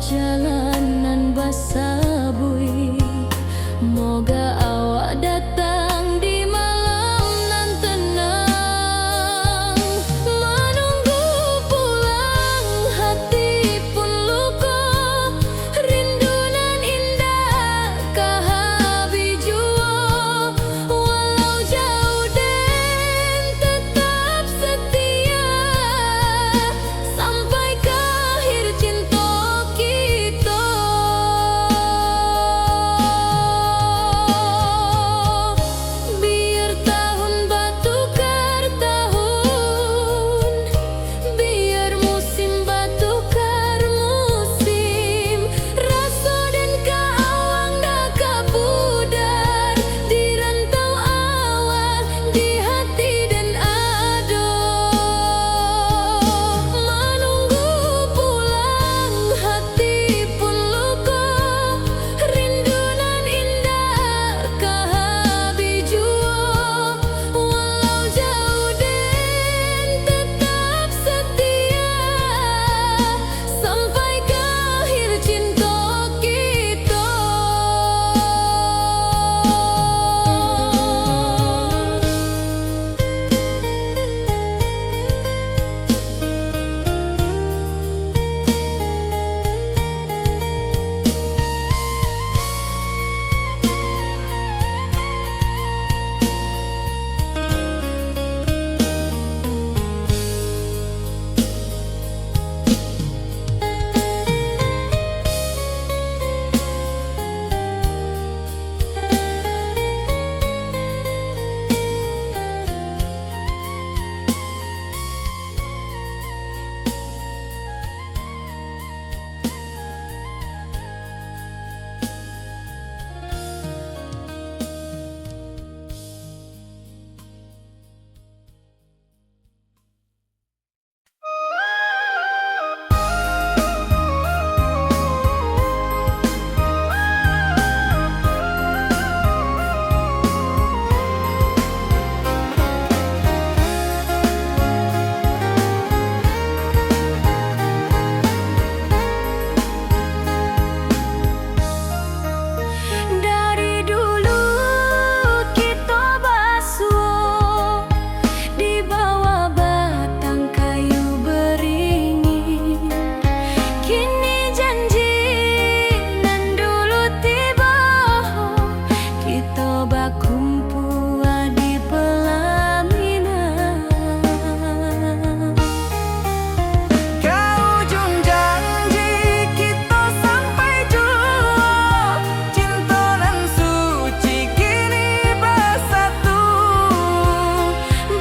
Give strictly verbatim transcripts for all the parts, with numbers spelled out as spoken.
Jalan nan basabuik, moga awak datang di malam nan tenang. Manunggu pulang hati pun luko, rindu nan indak ka habih juo. Walau jauh den tetap setia, sampai ka akhir cinto kito. Biar tahun batukar tahun, biar musim batukar musim, raso den ka awang dak ka pudar, di rantau awak, di hati den ado. Manunggu pulang hati pun luko, rindu nan indak ka habih juo. Walau jauh den tetap setia, sampai ka akhir cinto kito. Dari dulu kito basuo di bawah batang kayu beringin. Kini janji nan dulu tibo, kito bakumpua di pelaminan. Ka ujung janji kito sampai juo, cinto nan suci kini basatu.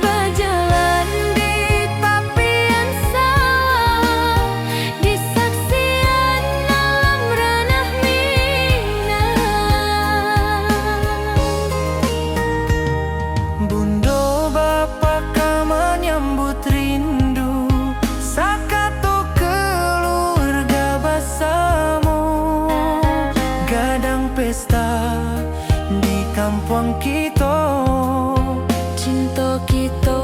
Bajalan di tapian sawah, di saksian alam ranah Minang. Bundo bapa ka manyambut rindu, sakato keluarga basamo. Gadang pesta di kampuang kito. Cinto kito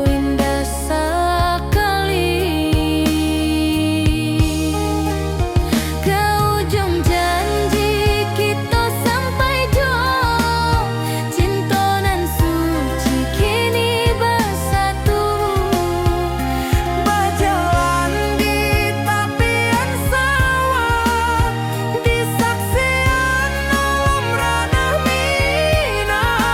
indah sakali. Ka ujung janji kito sampai juo, cinto nan suci kini basatu. Bajalan di tapian sawah, di saksian alam ranah Minang.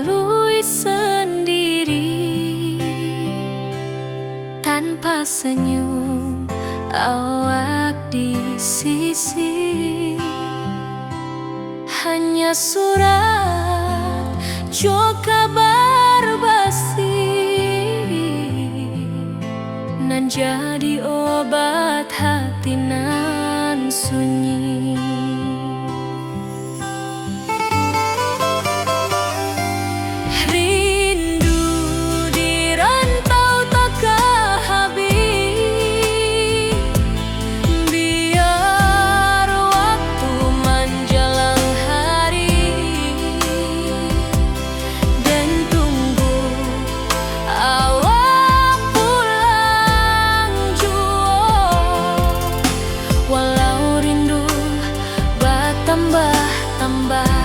Lalui sandiri, tanpa senyum awak di sisi. Hanya surat jo kabar basi, nan jadi obat hati nan sunyi. Rindu di rantau takah habih, biar waktu manjalang hari, den tunggu awak pulang juo, walau rindu batambah-tambah.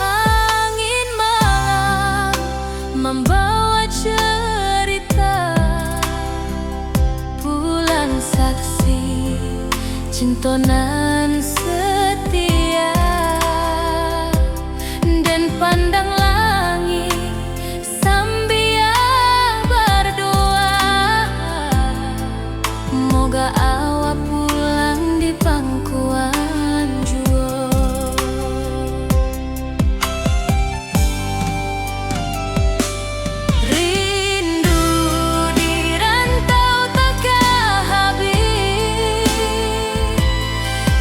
Angin malam mambawa cerita, pulang saksi cinto nan setia. Den pandang langik sambia bardoa, moga awak pulang di pangkuan juo. Rindu di rantau takah habih,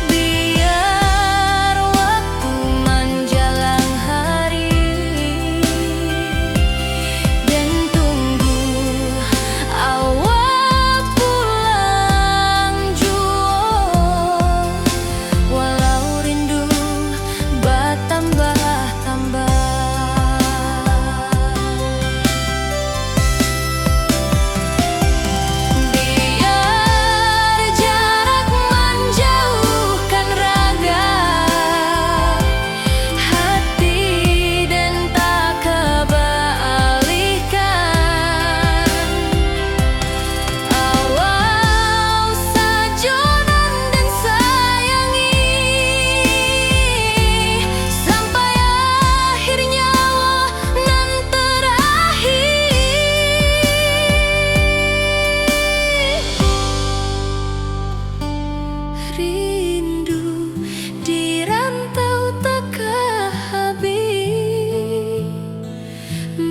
biar waktu manjalang hari, den tunggu awak pulang juo, walau rindu batambah-tambah. Biar jarak manjauhkan raga, hati den tak ka baalihkan. Awak sajo nan den sayangi, sampai akhir nyawa nan terakhir. Rindu di rantau takah habih.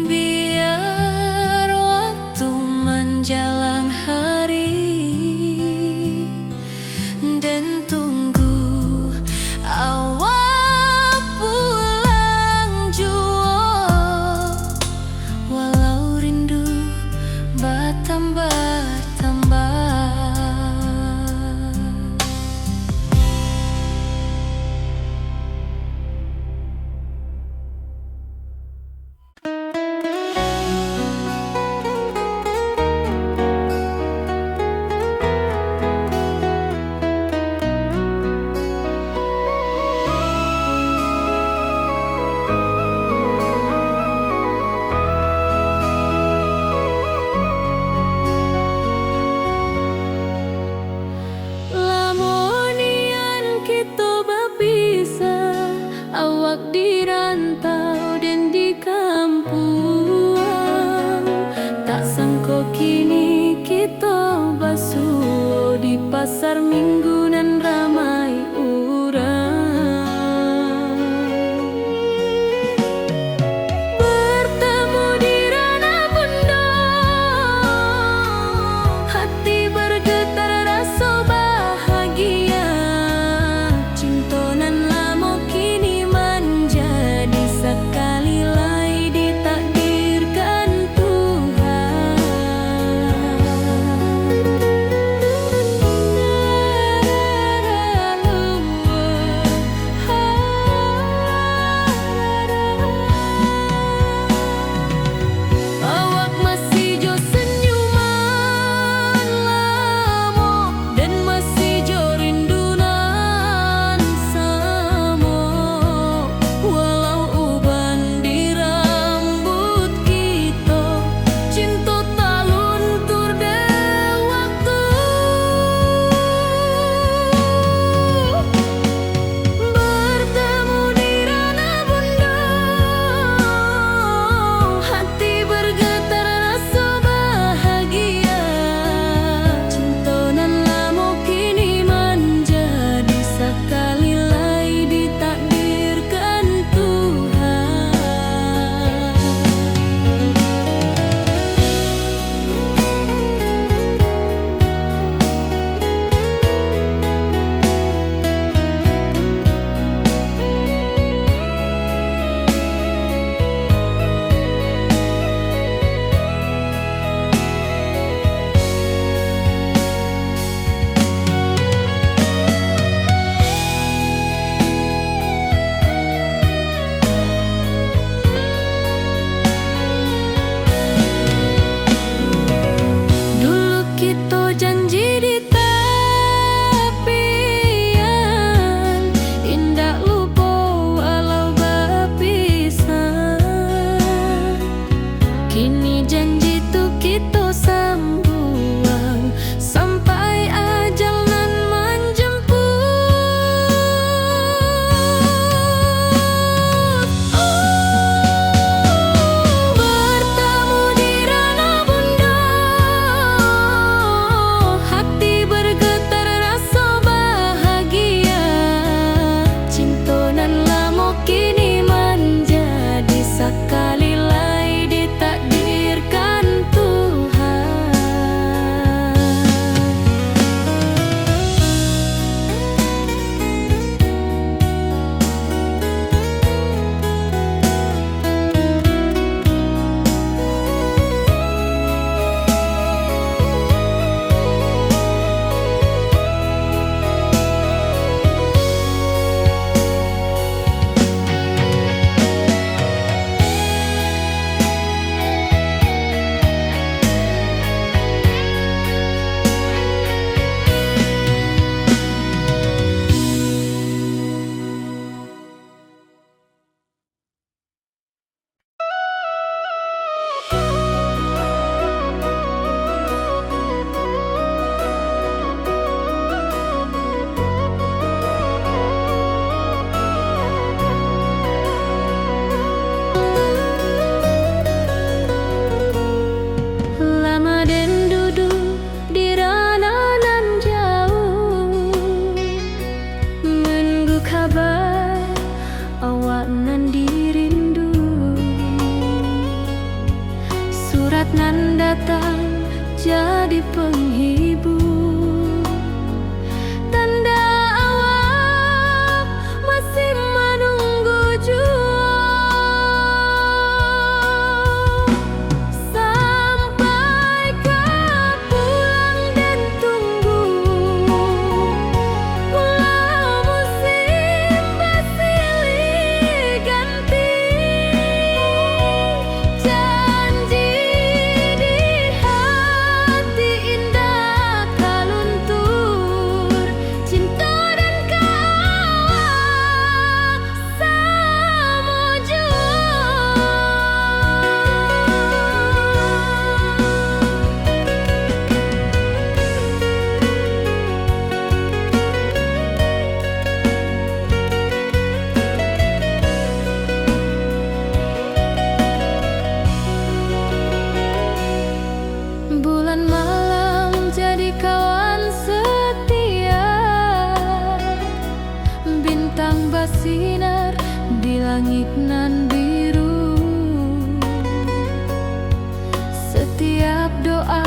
Biar waktu manjalang hari, den tunggu awak pulang juo, walau rindu batambah-tambah. Lamo nian kito bapisah, awak di rantau den di kampuang. Tak sangko kini kito basuo di pasar Minggu nan ramai urang. Bertemu di ranah bundo, hati bergetar raso bahagia. Cinto nan lamo kini manjadi sakali lai ditakdirkan Tuhan. Kabar awak nan dirindu, surat nan datang jadi penghibur, tanda awak masih manunggu juo. Sampai ka pulang den tunggu, walau musim basilih ganti. Janji di hati indak ka luntur, cinto den ka awak samo juo. Bulan malam jadi kawan setia, bintang basinar di langik nan biru. Satiap doa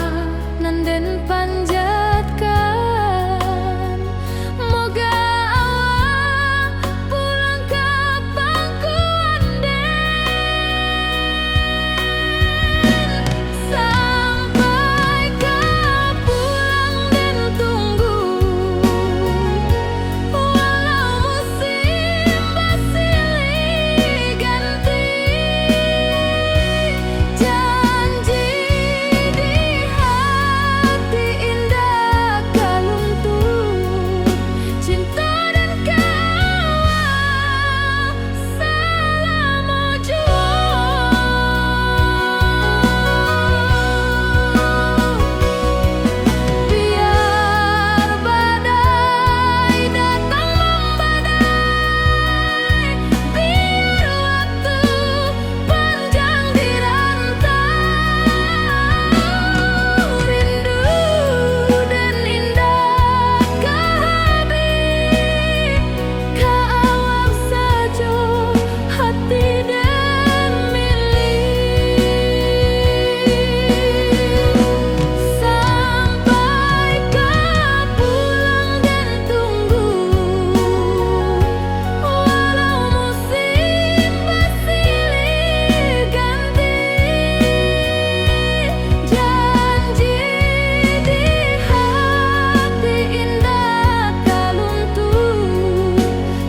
nan den panjatkan, moga awak pulang ka pangkuan den. Sampai ka pulang den tunggu, walau musim basilih ganti. Janji di hati indak ka luntur, cinto den ka awak salamo juo. Biar badai datang mambadai, biar waktu panjang di rantau, rindu den indak ka habih. Ka awak sajo hati den milih. Sampai ka pulang den tunggu, walau musim basilih ganti. Janji di hati indak ka luntur,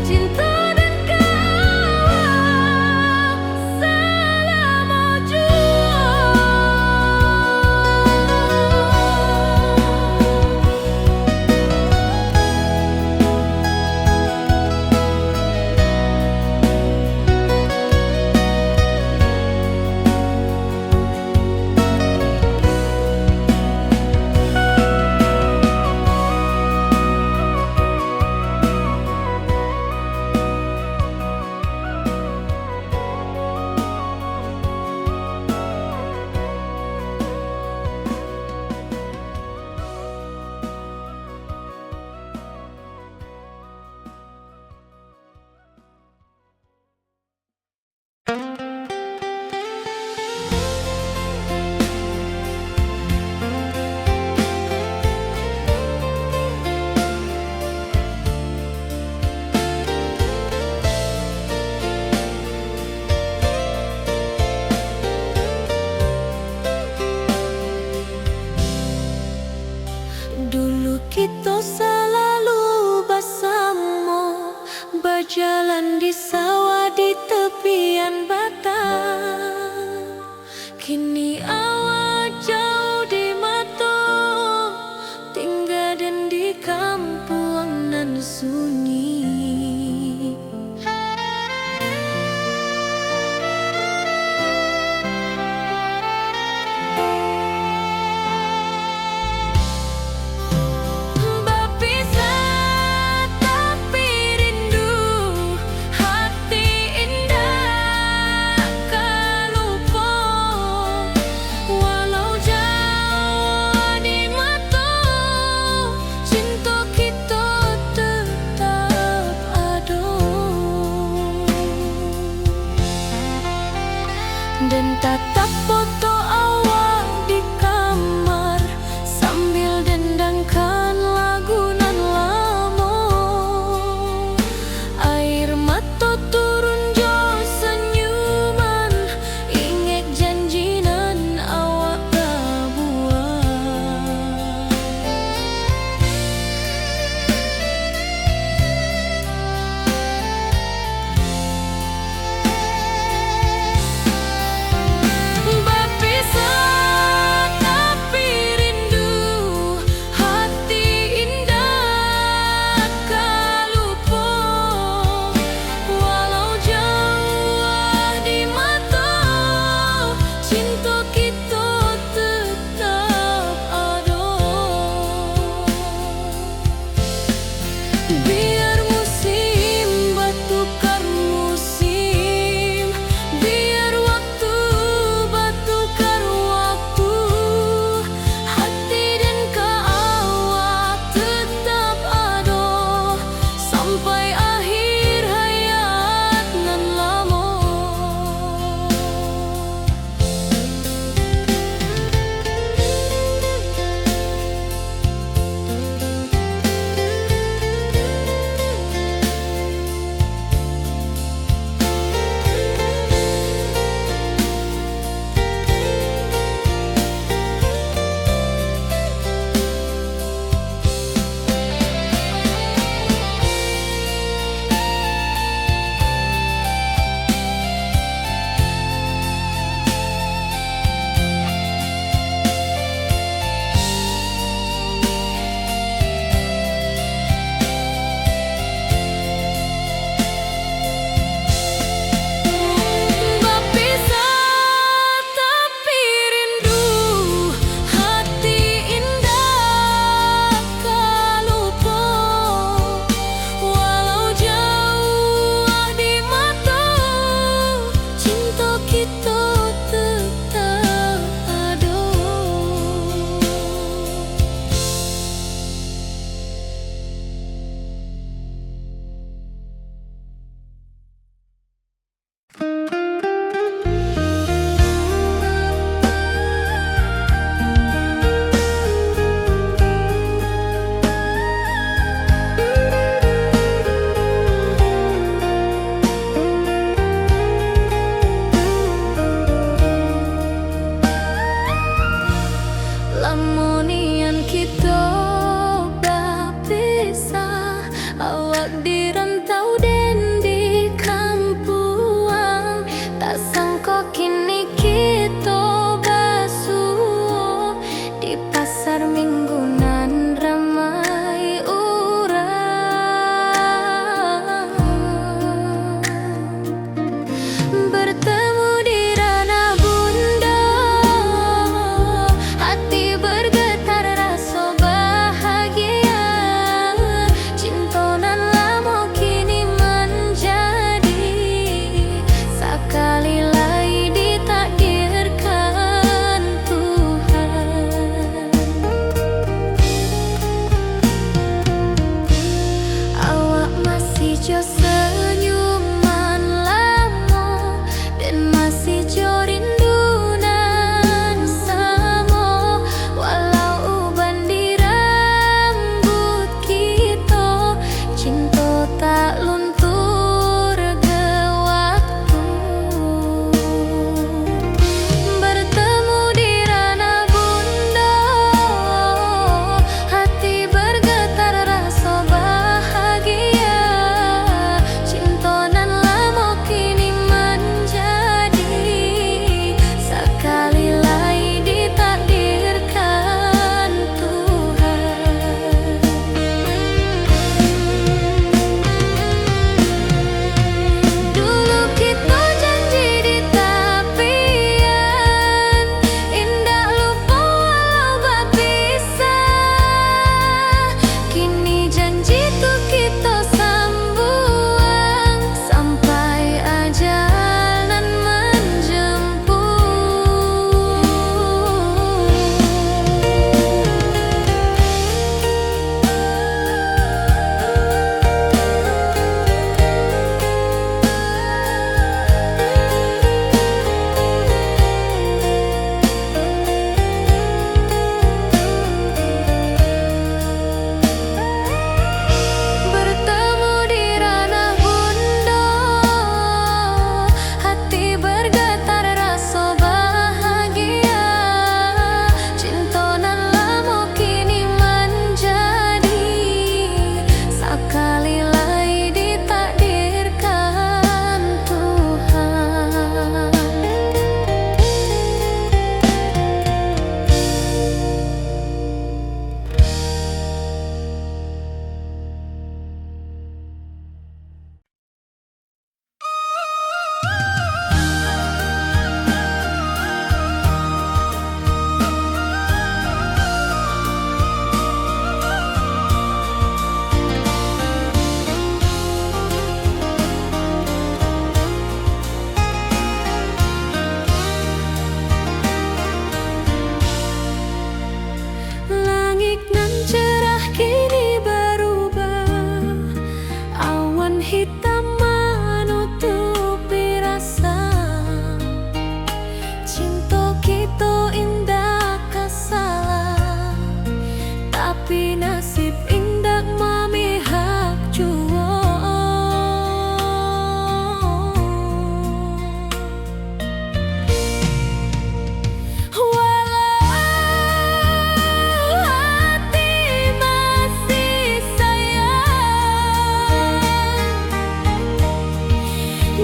cinto den ka awak salamo juo. Dulu kito salalu basamo, bajalan di sawah di tepian batang. Kini awak jauah di mato, tingga den di kampuang nan sunyi. Bapisah tapi rindu, hati indak ka lupo.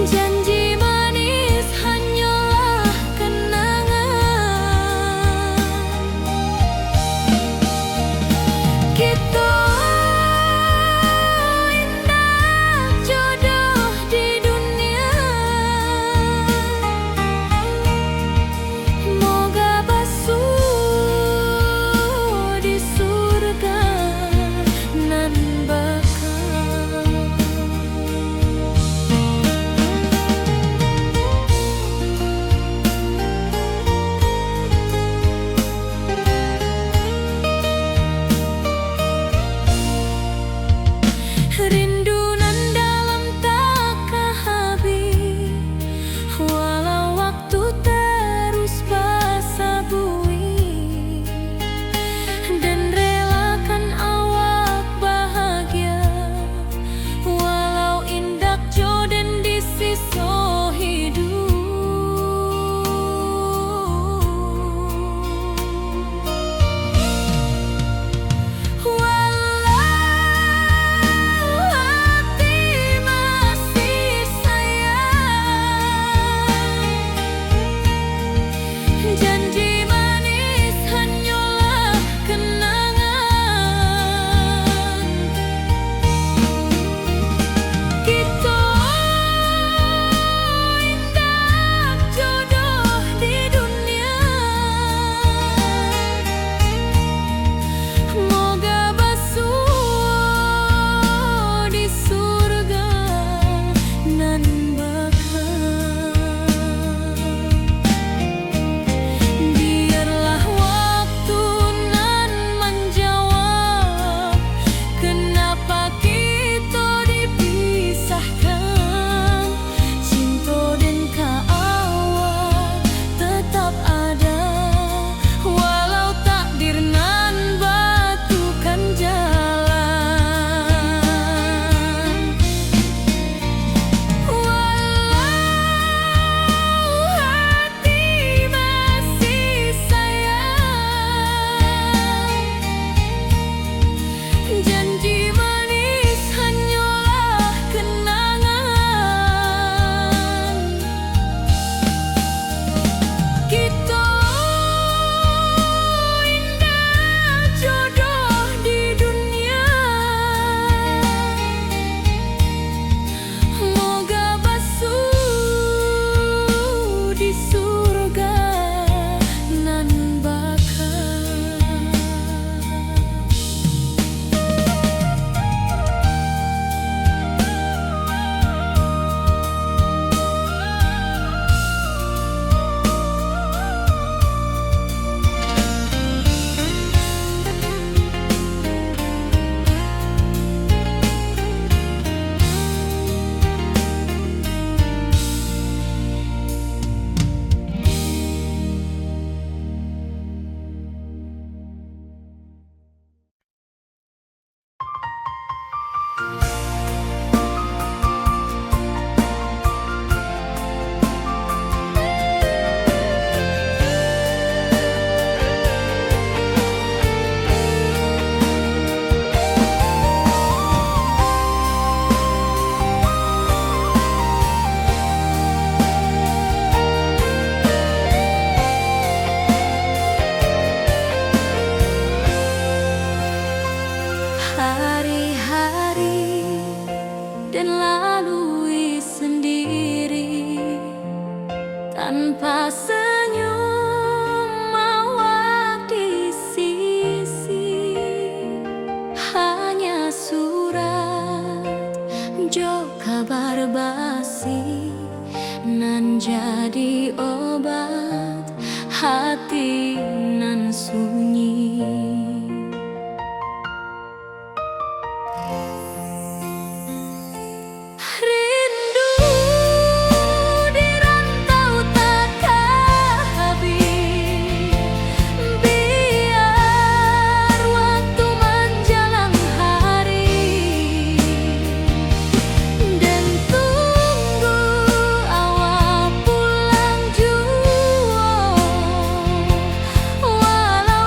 Janji manis hanyolah kenangan. Kito indak jodoh di dunia. Moga basuo di surga nan baka. Rindu nan dalam tak ka habih, walau waktu taruih basabuik. Den relakan awak bahagia, walau indak jo den di siso hiduik. Walau hati masih sayang, janji manis hanyolah kenangan. Kito indak jodoh di dunia. Moga basuo di surga nan baka. Biarlah waktu nan manjawab, kenapa kito dipisahkan. Cinto den ka awak tetap ada, walau takdir nan batukan jalan. Walau hati masih sayang, janji manis hanyolah kenangan. Kito indak jodoh di dunia. Moga basuo di surga nan baka. Hari-hari den lalui sendiri, tanpa senyum awak di sisi, hanya surat jo kabar basi nan jadi obat hati nan sunyi. Rindu di rantau takah habih, biar waktu manjalang hari, den tunggu awak pulang juo. Walau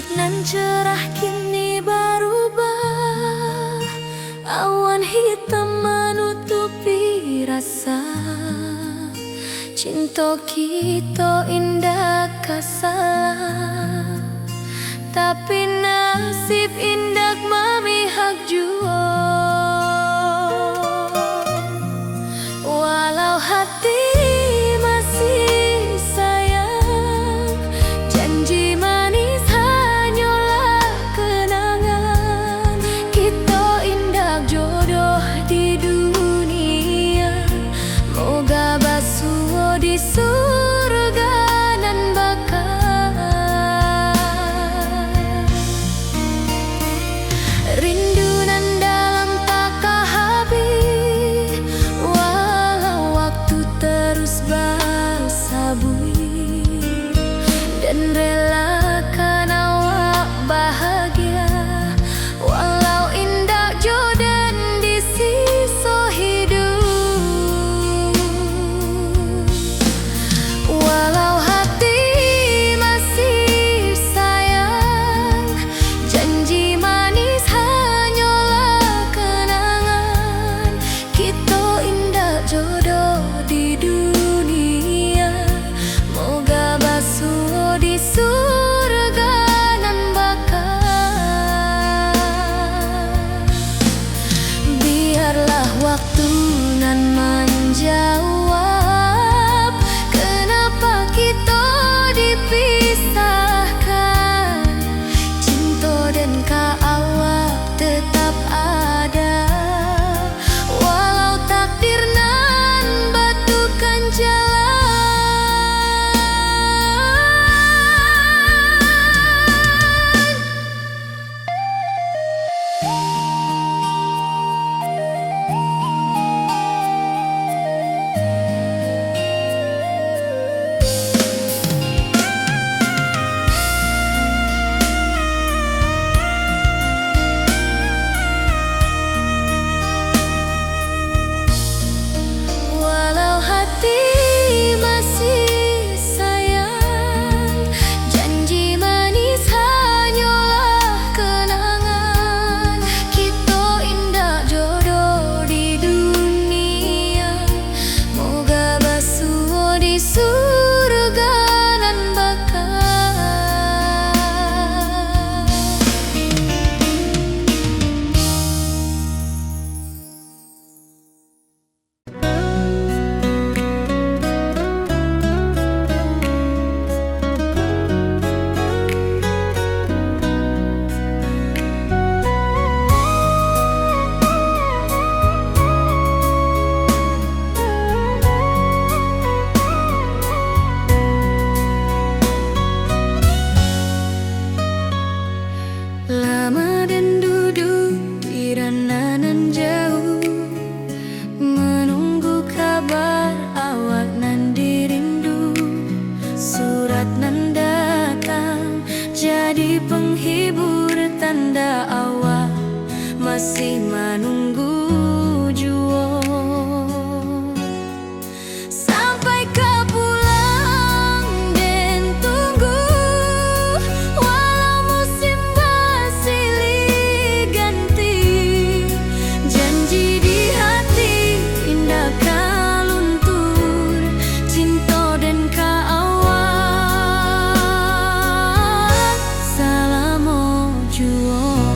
Nan cerah kini barubah, awan hitam manutupi rasa. Cinto kito indak ka salah, tapi nasib indak mamihak juo. Walau hati masih sayang, janji manis hanyolah kenangan. Kito indak jodoh di dunia, moga basuo di surga nan baka. Rindu nan dalam taka habih, walau waktu terus basabuik, den relakan awak bahagia, walau indak jo den di siso hiduik. Walau hati masih sayang, janji manis hanyolah kenangan. Kito indak jodoh di dunia, moga basuo di surga nan baka. Biarlah waktu nan manjawab, kenapa kito dipisahkan. Cinto den ka awak tetap ada, walau takdir nan batukan jalan. Walau hati masih sayang, janji manis hanyolah kenangan. Kito indak jodoh di dunia, moga basuo di surga nan baka. Lama den duduak di rana nan jauah, manunggu kabar awak nan dirindu. Surat nan datang jadi penghibur, tanda awak masih manunggu juo. Sampai ka pulang den tunggu, walau musim basilih ganti. Janji di hati indak ka luntur, cinto den ka awak salamo juo.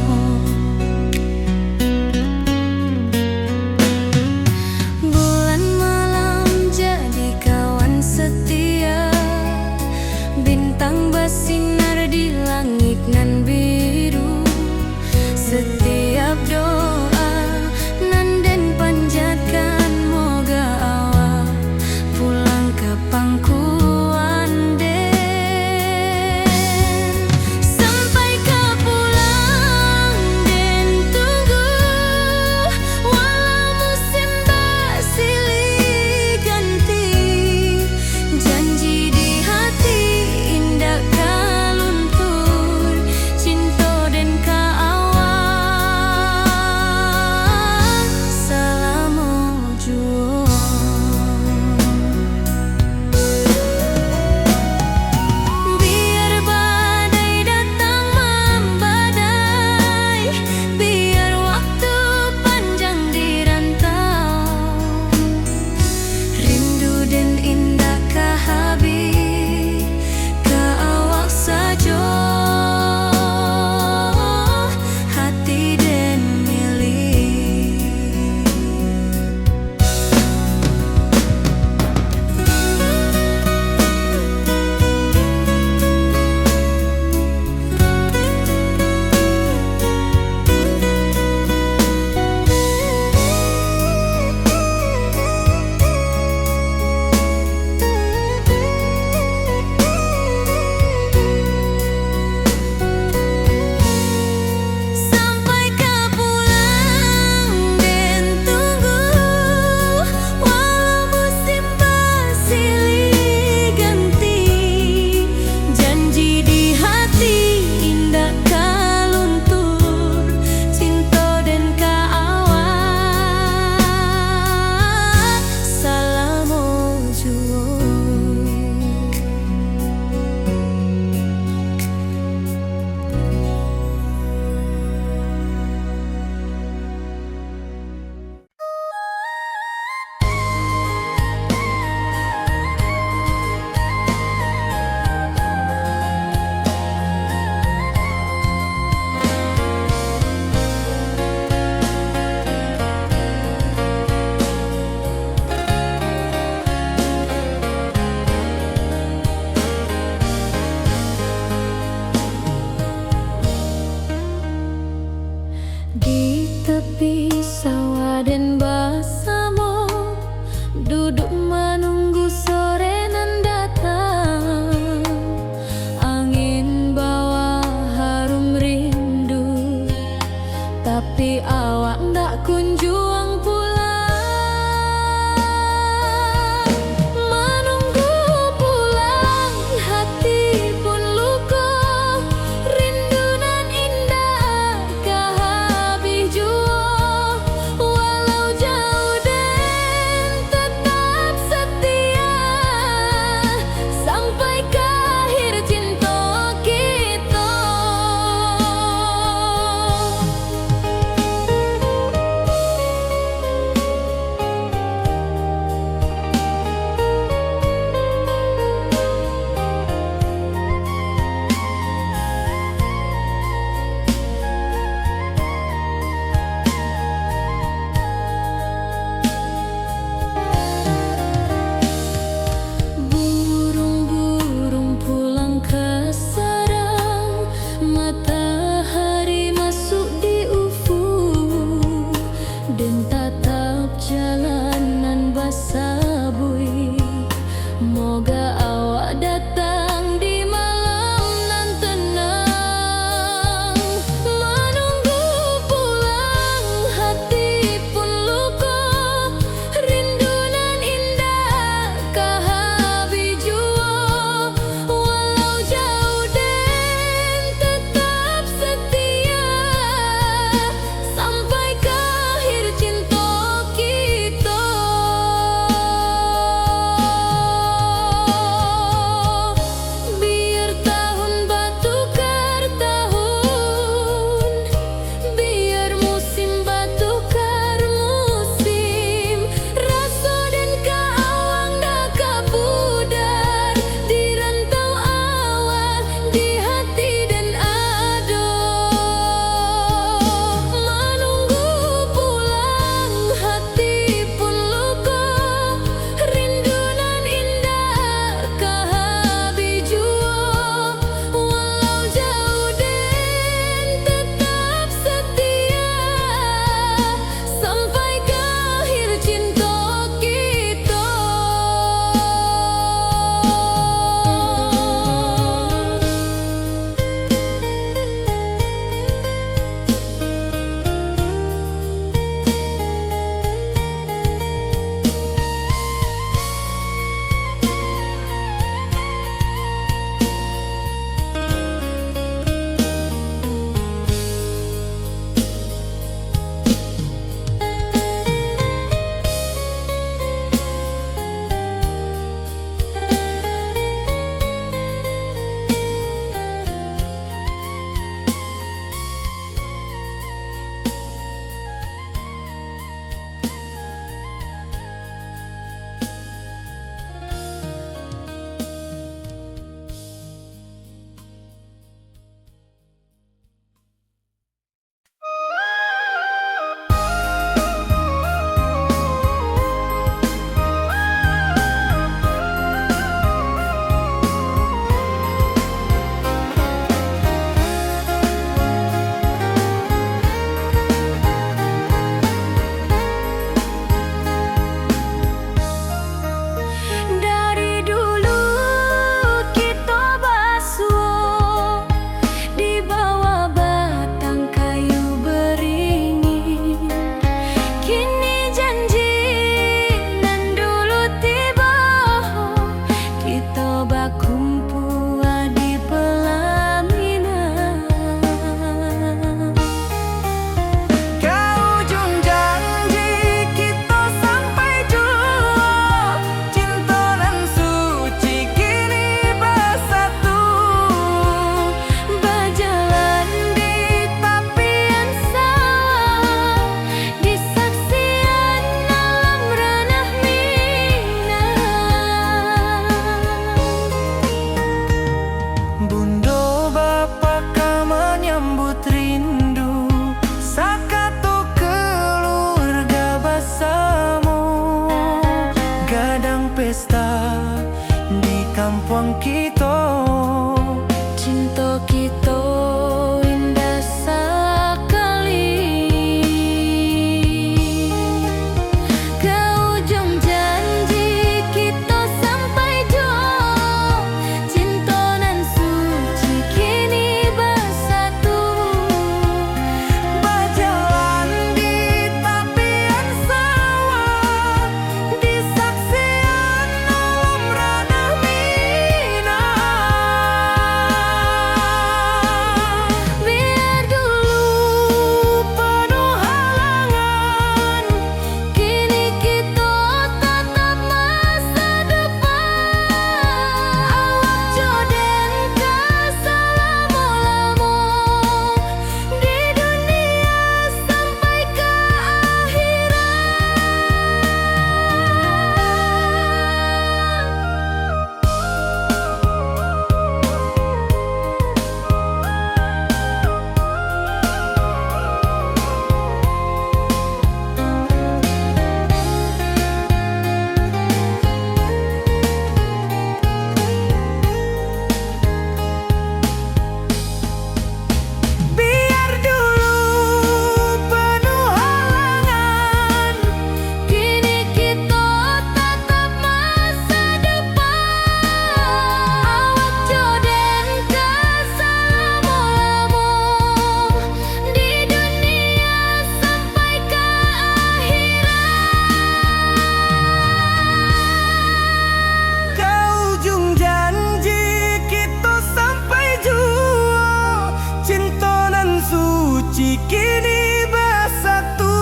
Kini basatu,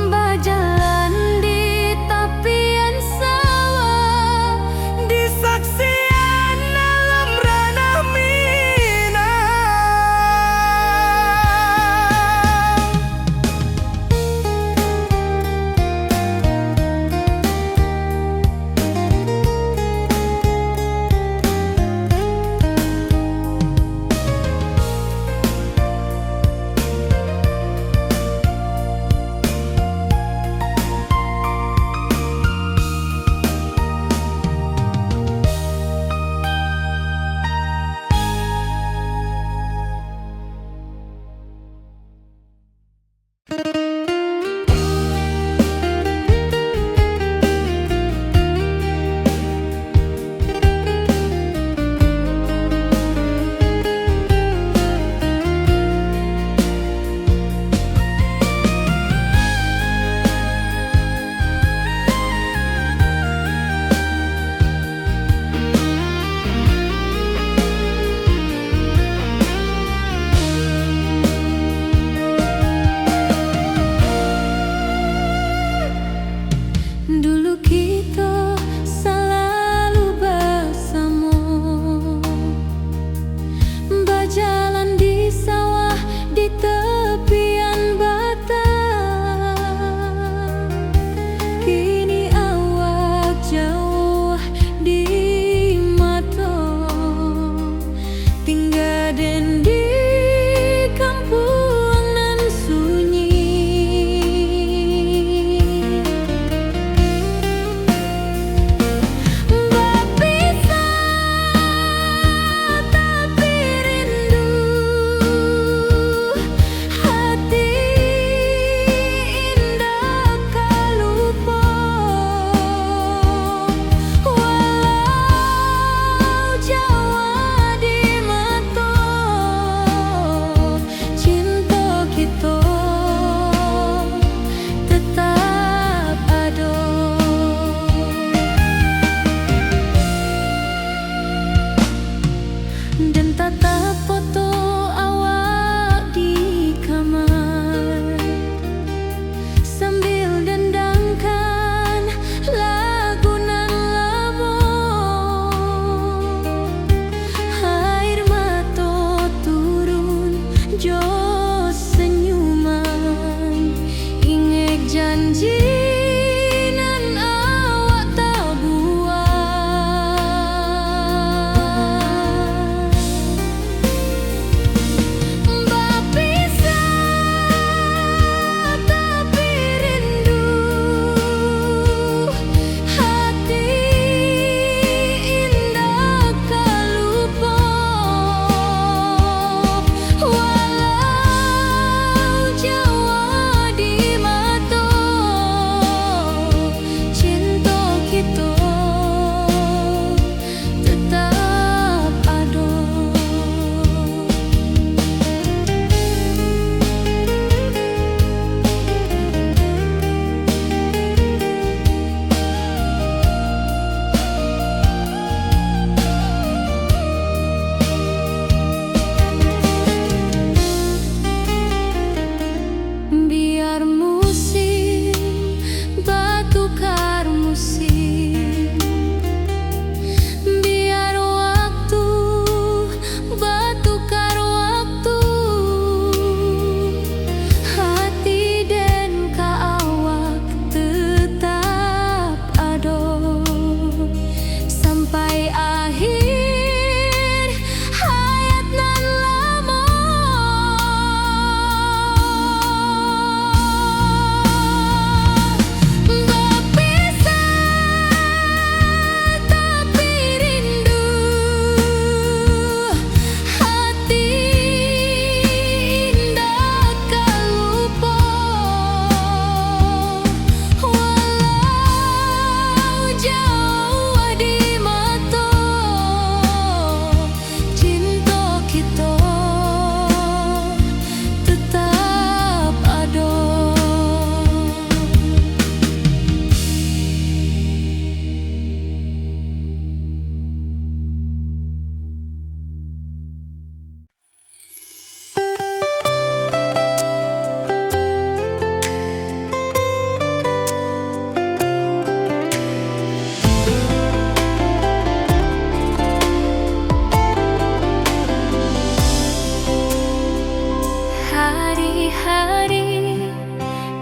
bajalan di tapian sawah, di saksian alam ranah Minang. Dulu kito salalu basamo, bajalan di sawah di tapian batang. Kini awak jauah di mato, tingga den di kampuang nan sunyi. Bapisah tapi rindu, hati indak ka lupo. Walau jauah di mato, cinto kito tetap ado. Den tatap foto awak di kamar, sambil dendangkan lagu nan lamo. Air mato turun jo senyuman, ingek janji nan awak tabuek.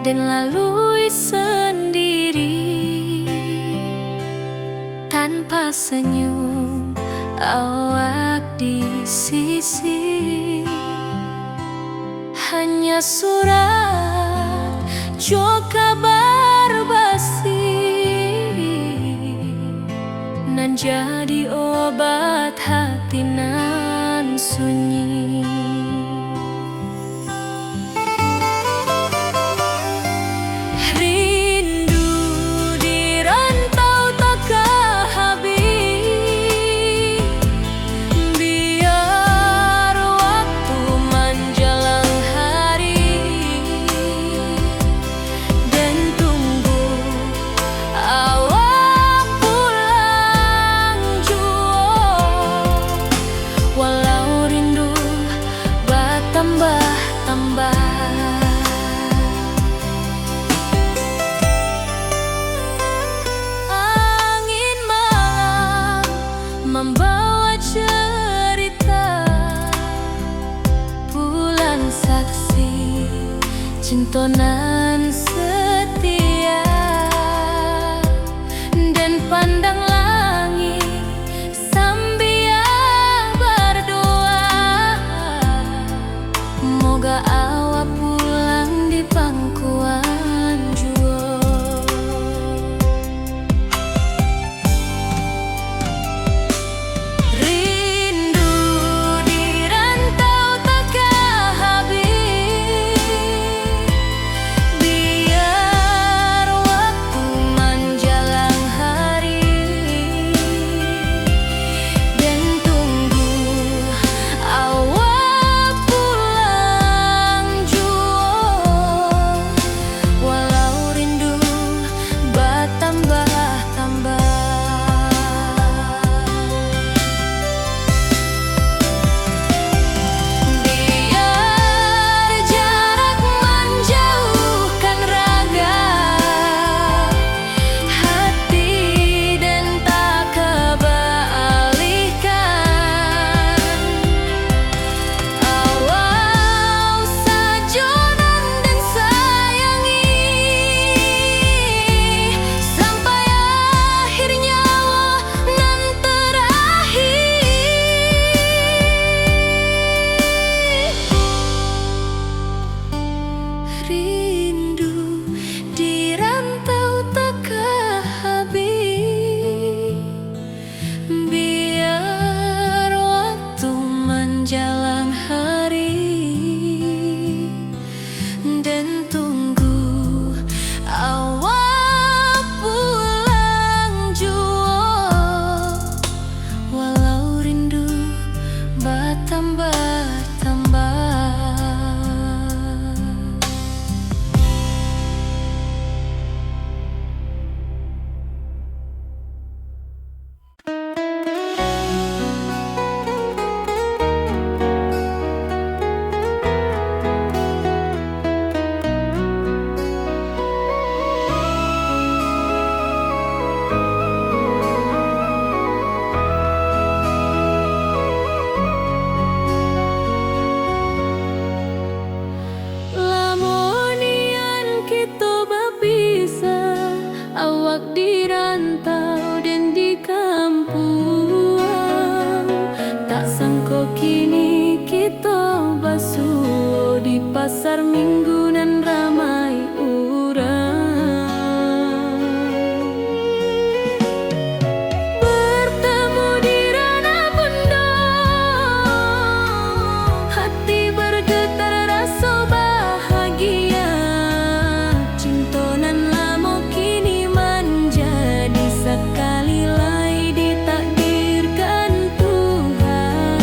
Den lalui sandiri, tanpa senyum awak di sisi. Hanya surat jo kabar basi, nan jadi obat hati nan sunyi. Rindu di rantau takah habih, biar waktu manjalang hari, den tunggu awak pulang juo, walau rindu batambah-tambah. Angin malam mambawa cerita, bulan saksi cinto nan setia. Den pandang langik sambia bardoa, moga awak pulang di pangkuan juo. Rindu di rantau takah habih, biar waktu manjalang hari, den tunggu awak pulang juo, walau rindu batambah-tambah. Biar jarak manjauhkan raga, hati den tak ka baalihkan. Awak sajo nan den sayangi, sampai akhir nyawa nan terakhir. Rindu di rantau takah habih, biar waktu manjalang hari, den tunggu awak pulang juo, walau rindu batambah-tambah. Lamo nian kito bapisah, awak di rantau den di kampuang. Tak sangko kini kito basuo di pasar Minggu nan ramai urang. Bertemu di ranah bundo, hati bergetar raso bahagia. Cinto nan lamo kini manjadi sakali lai ditakdirkan Tuhan.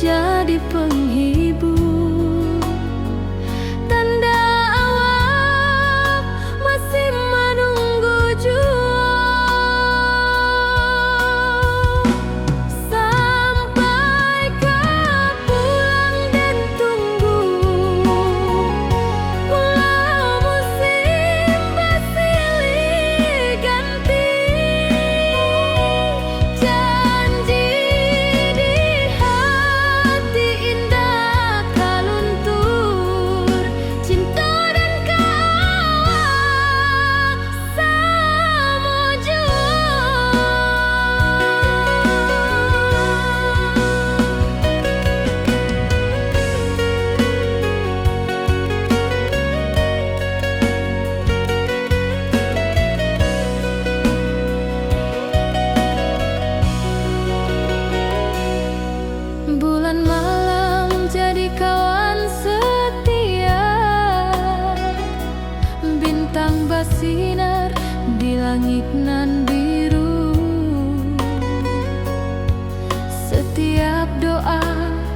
jadi penghibur. Tanda awak masih manunggu juo, sampai ka pulang den tunggu. Walau musim basilih ganti, janji di hati indak ka luntur. Cinto den ka awak samo juo. Bulan malam jadi kawan setia, bintang basinar di langik nan biru. Satiap doa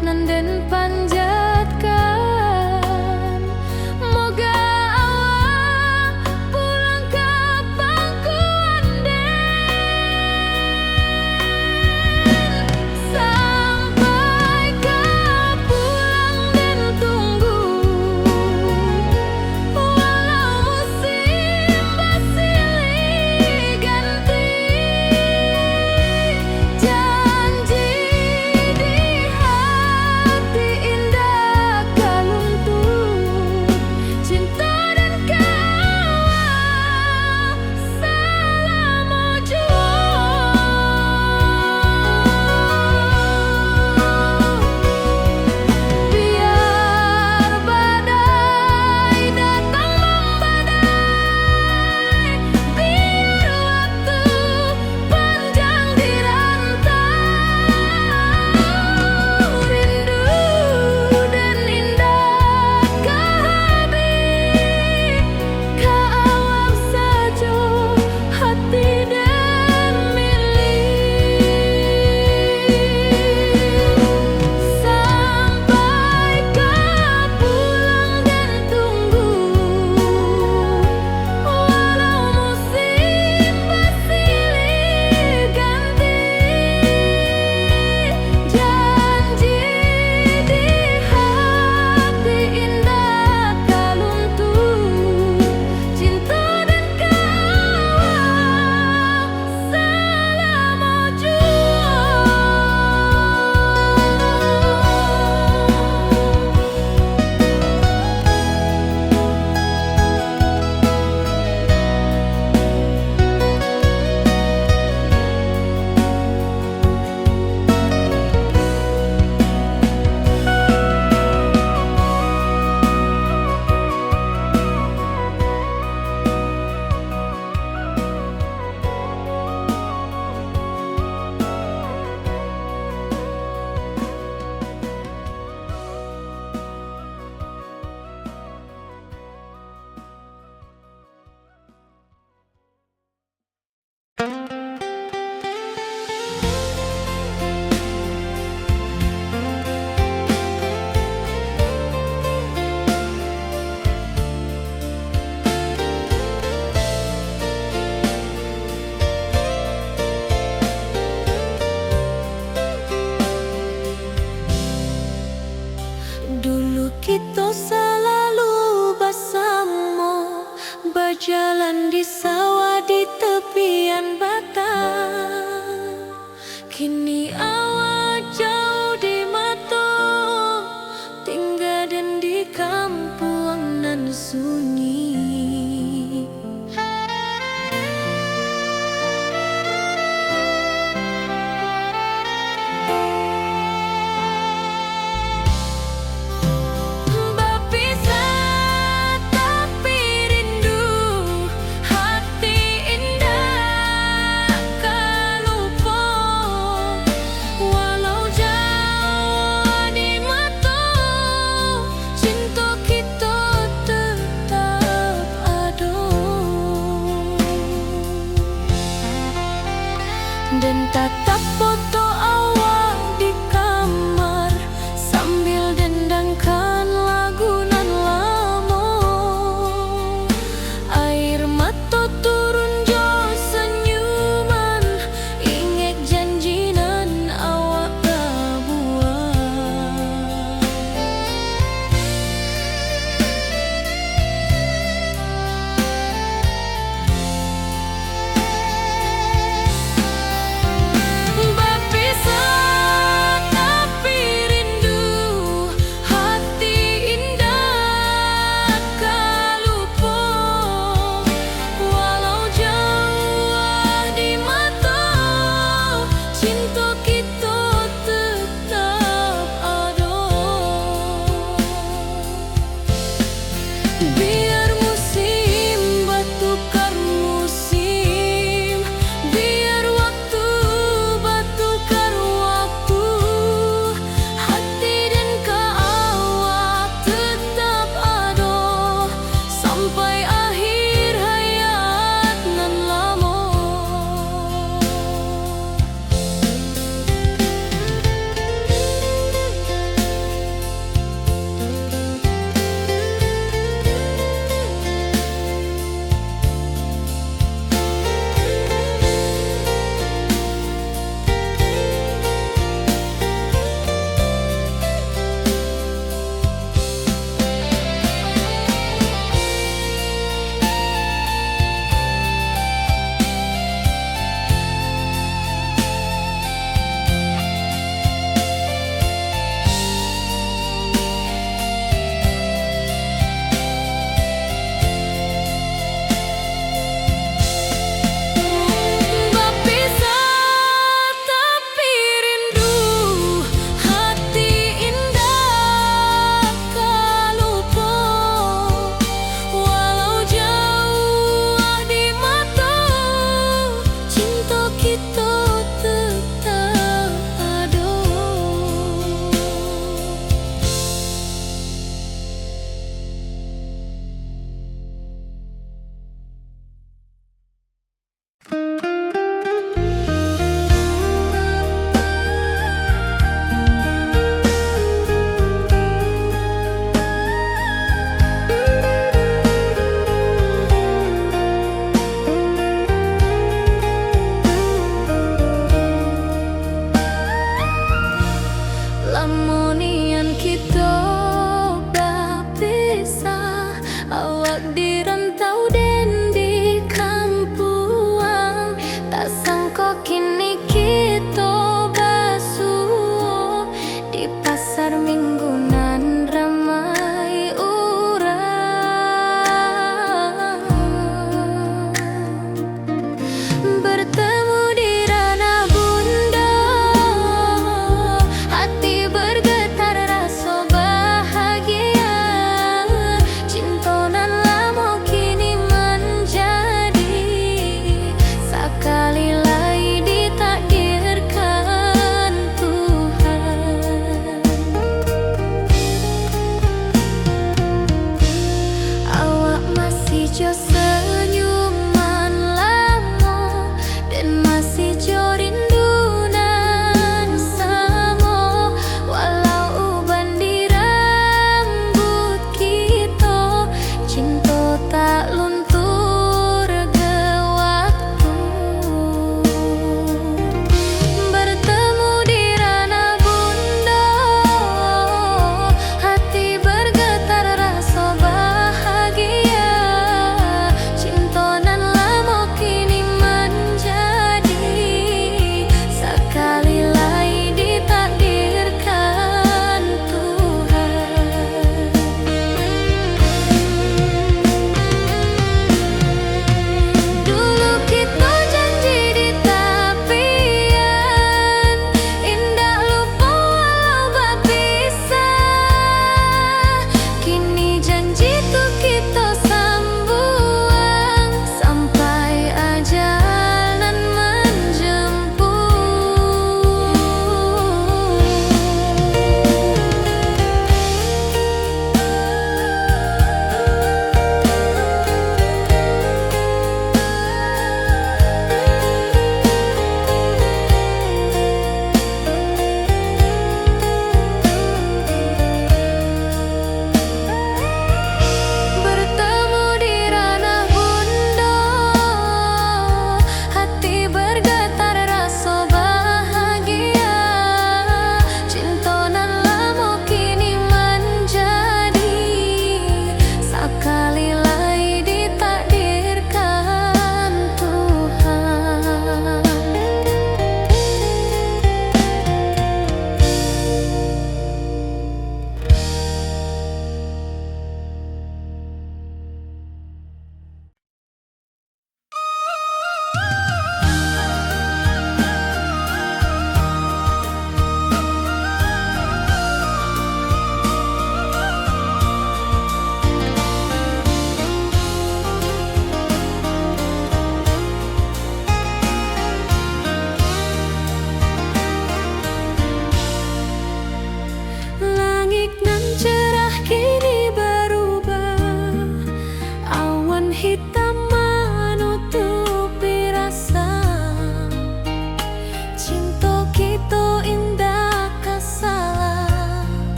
nan den panjatkan, moga awak pulang ka pangkuan den. Sampai ka pulang den tunggu, walau musim basilih ganti. Janji di hati indak ka luntur, cinto den ka awak salamo juo. Biar badai datang mambadai, biar waktu panjang di rantau, rindu den indak ka habih. Ka awak sajo hati den milih. Sampai ka pulang den tunggu, walau musim basilih ganti. Janji di hati indak ka luntur, cinto den ka awak salamo juo. Dulu kito salalu basamo, bajalan di sawah di tepian batang. Kini awak jauah di mato, tingga den di kampuang nan sunyi. Bapisah tapi rindu, hati indak ka lupo. Biar musim batukar musim, biar waktu batukar waktu, hati den ka awak tetap ado, sampai akhir hayat nan lamo.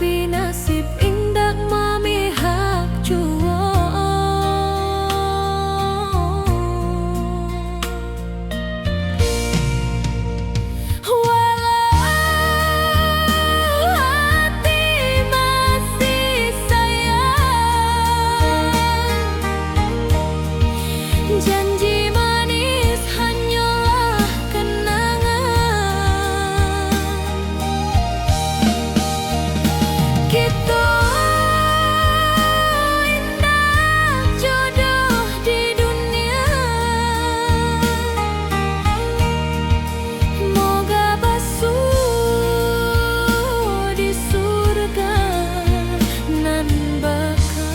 Tapi nasib indak mamihak juo. Walau hati masih sayang, janji manis hanyolah kenangan. Kito indak jodoh di dunia, moga basuo di surga nan baka.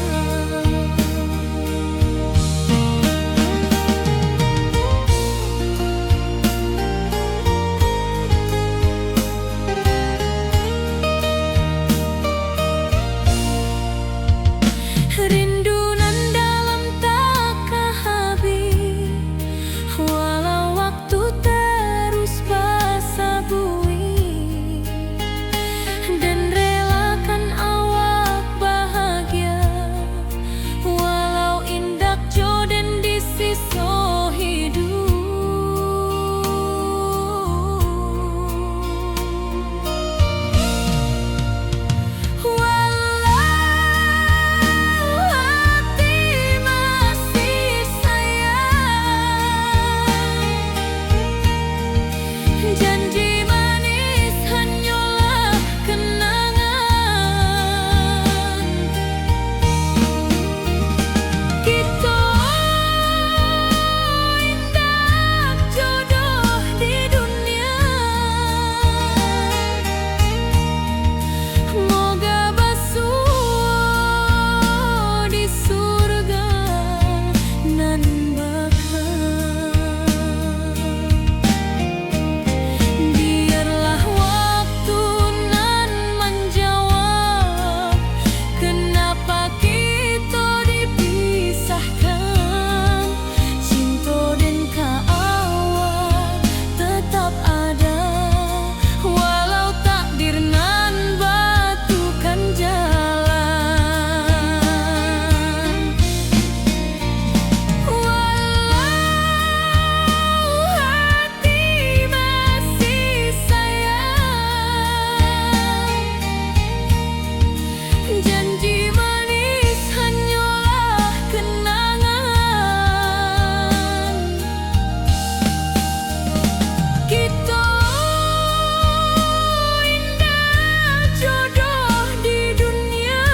Rindu nan dalam tak ka habih, walau waktu terus basabui. Den relakan awak bahagia, walau indak jo den di siso hiduik. Walau hati masih sayang, janji manis hanyolah kenangan. Kito indak jodoh di dunia, moga basuo di surga nan baka. Biarlah waktu nan manjawab, kenapa kito dipisahkan. Cinto den ka awak tetap ada, walau takdir nan batukan jalan. Walau hati masih sayang, janji manis hanyolah kenangan. Kito indak jodoh di dunia,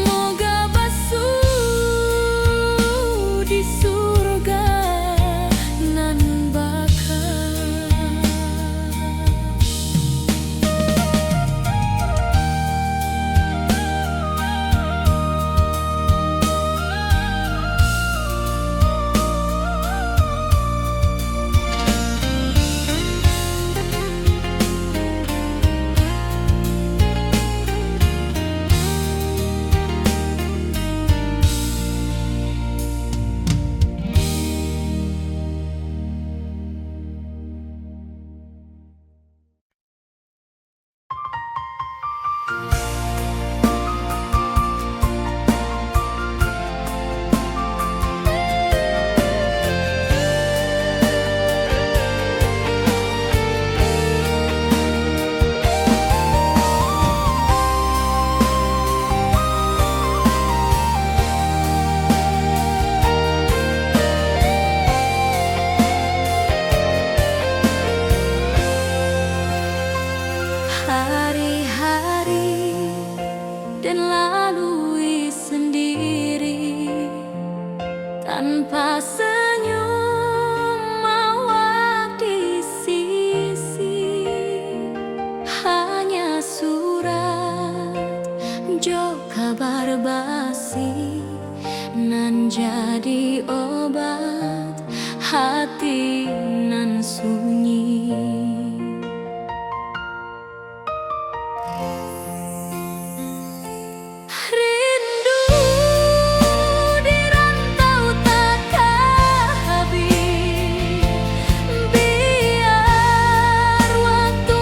moga basuo di surga nan baka. Hari-hari den lalui sendiri, tanpa senyum awak di sisi. Hanya surat jo kabar basi nan jadi obat hati nan sunyi. Rindu di rantau takah habih, biar waktu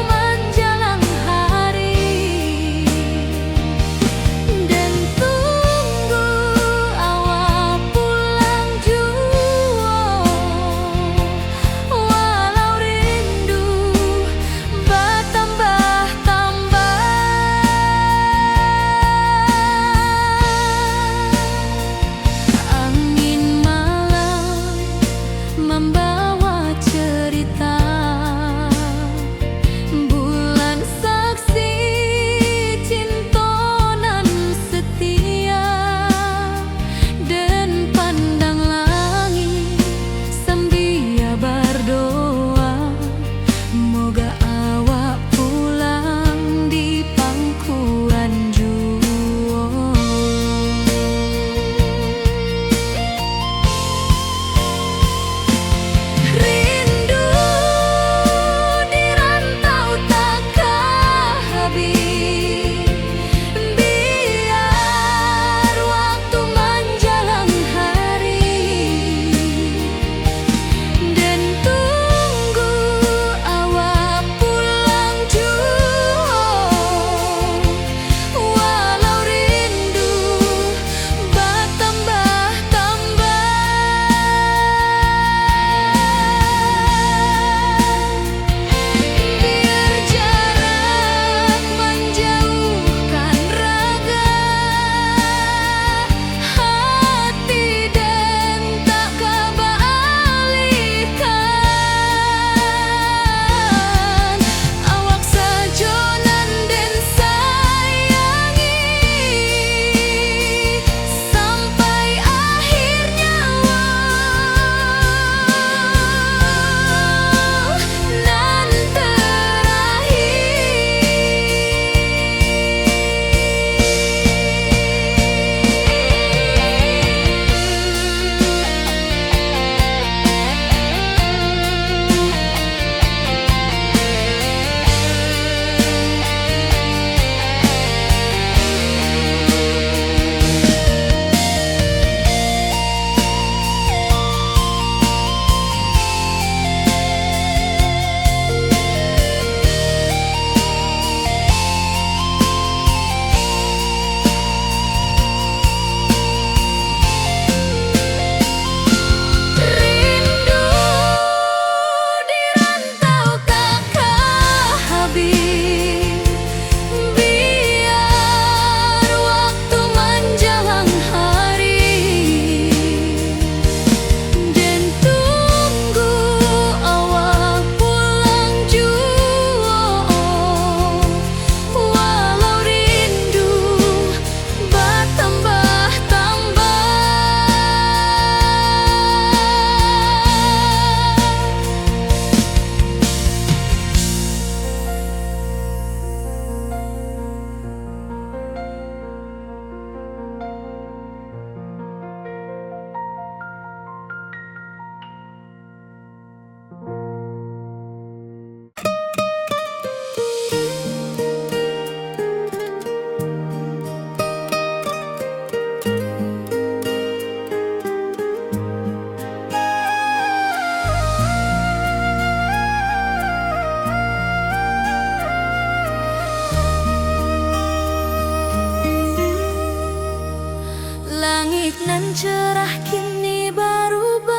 Nan cerah kini barubah,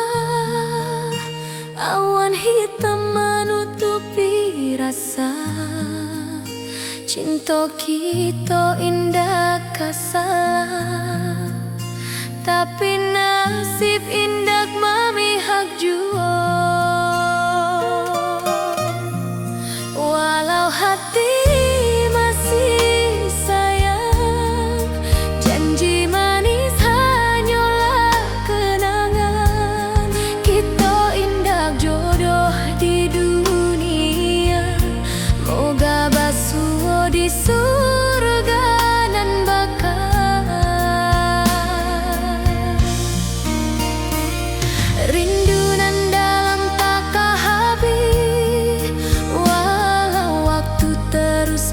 awan hitam manutupi rasa. Cinto kito indak ka salah, tapi nasib indak mamihak juo. Walau hati masih sayang, janji manis hanyolah kenangan. Kito indak jodoh di dunia, moga basuo di surga nan baka. Rindu nan dalam taka habih, walau waktu terus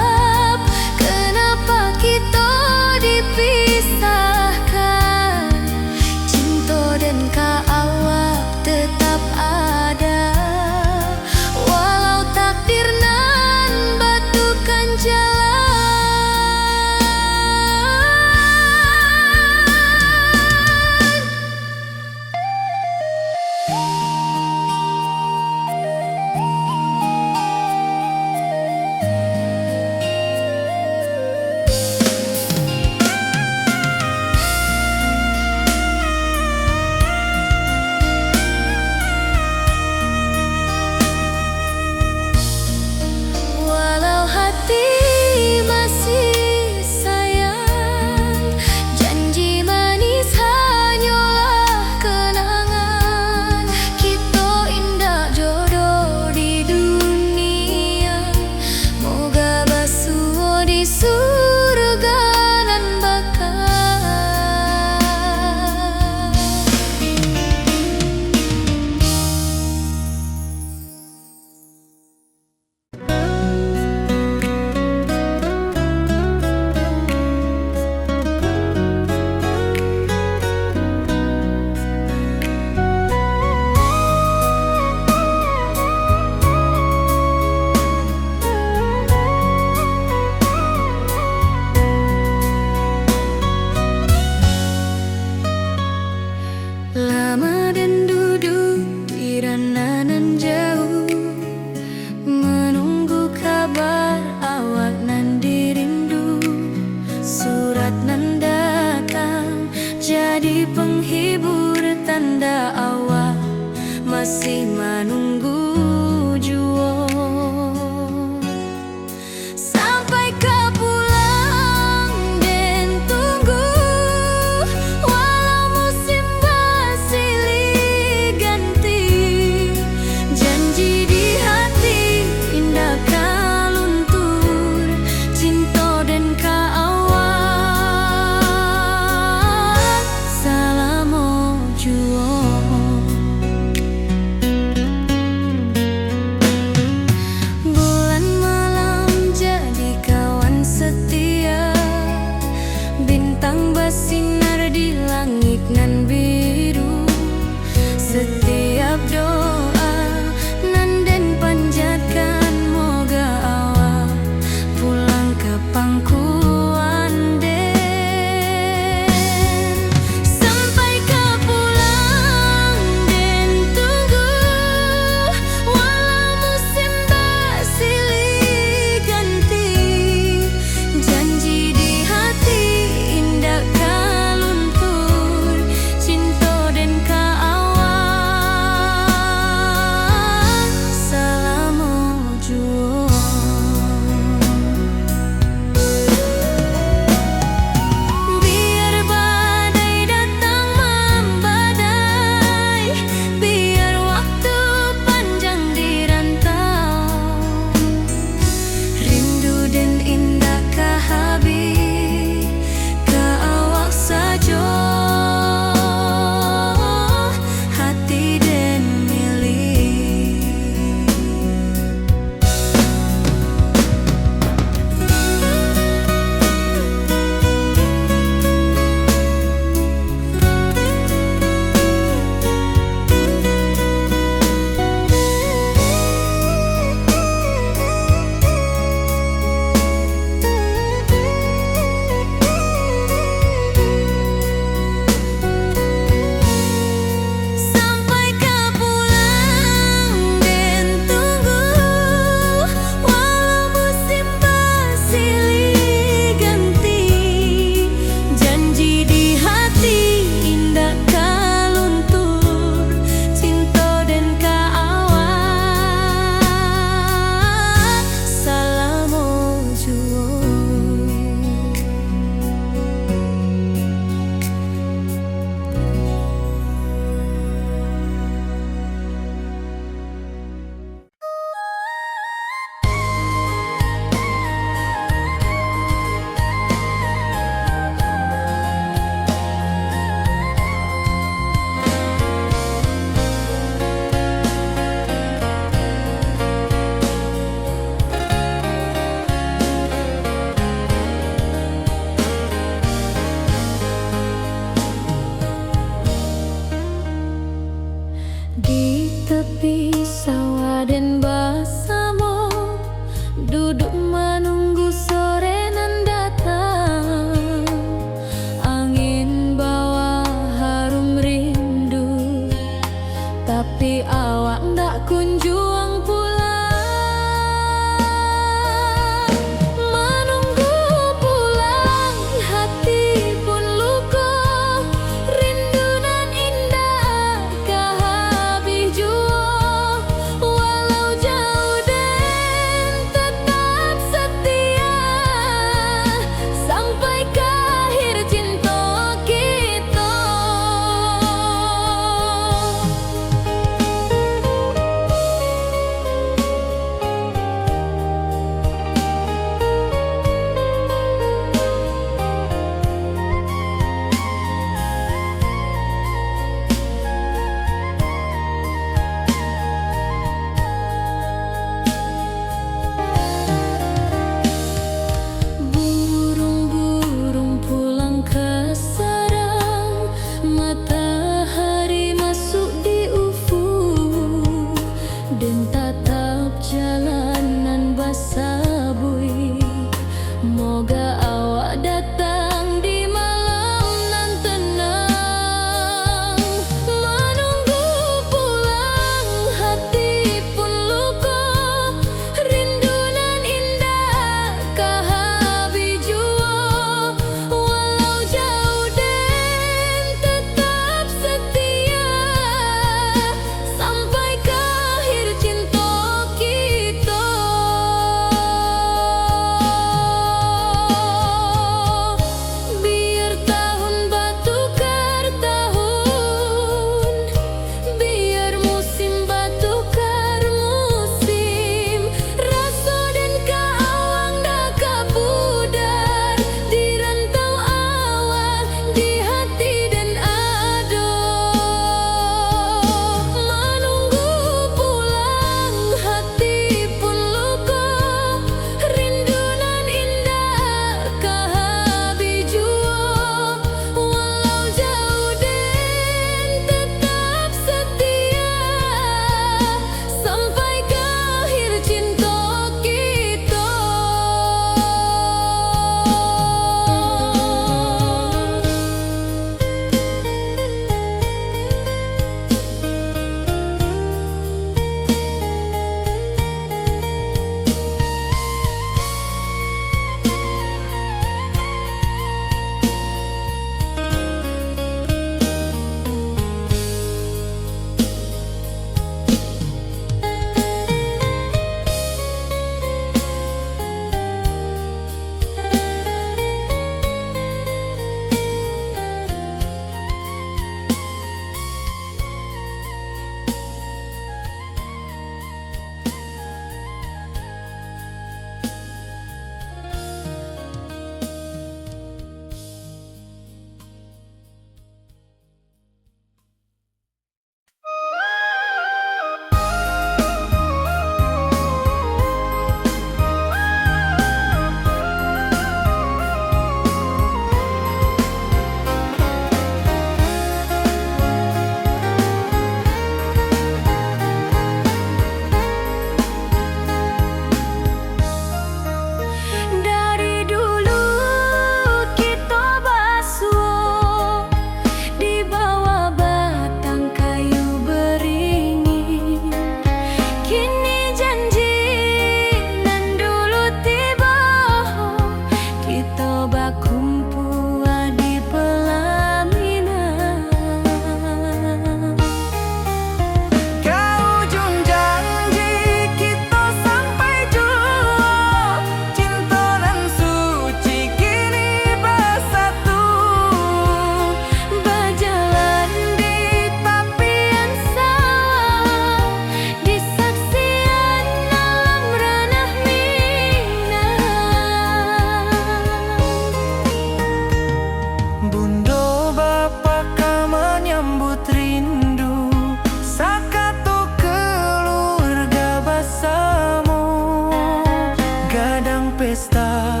pesta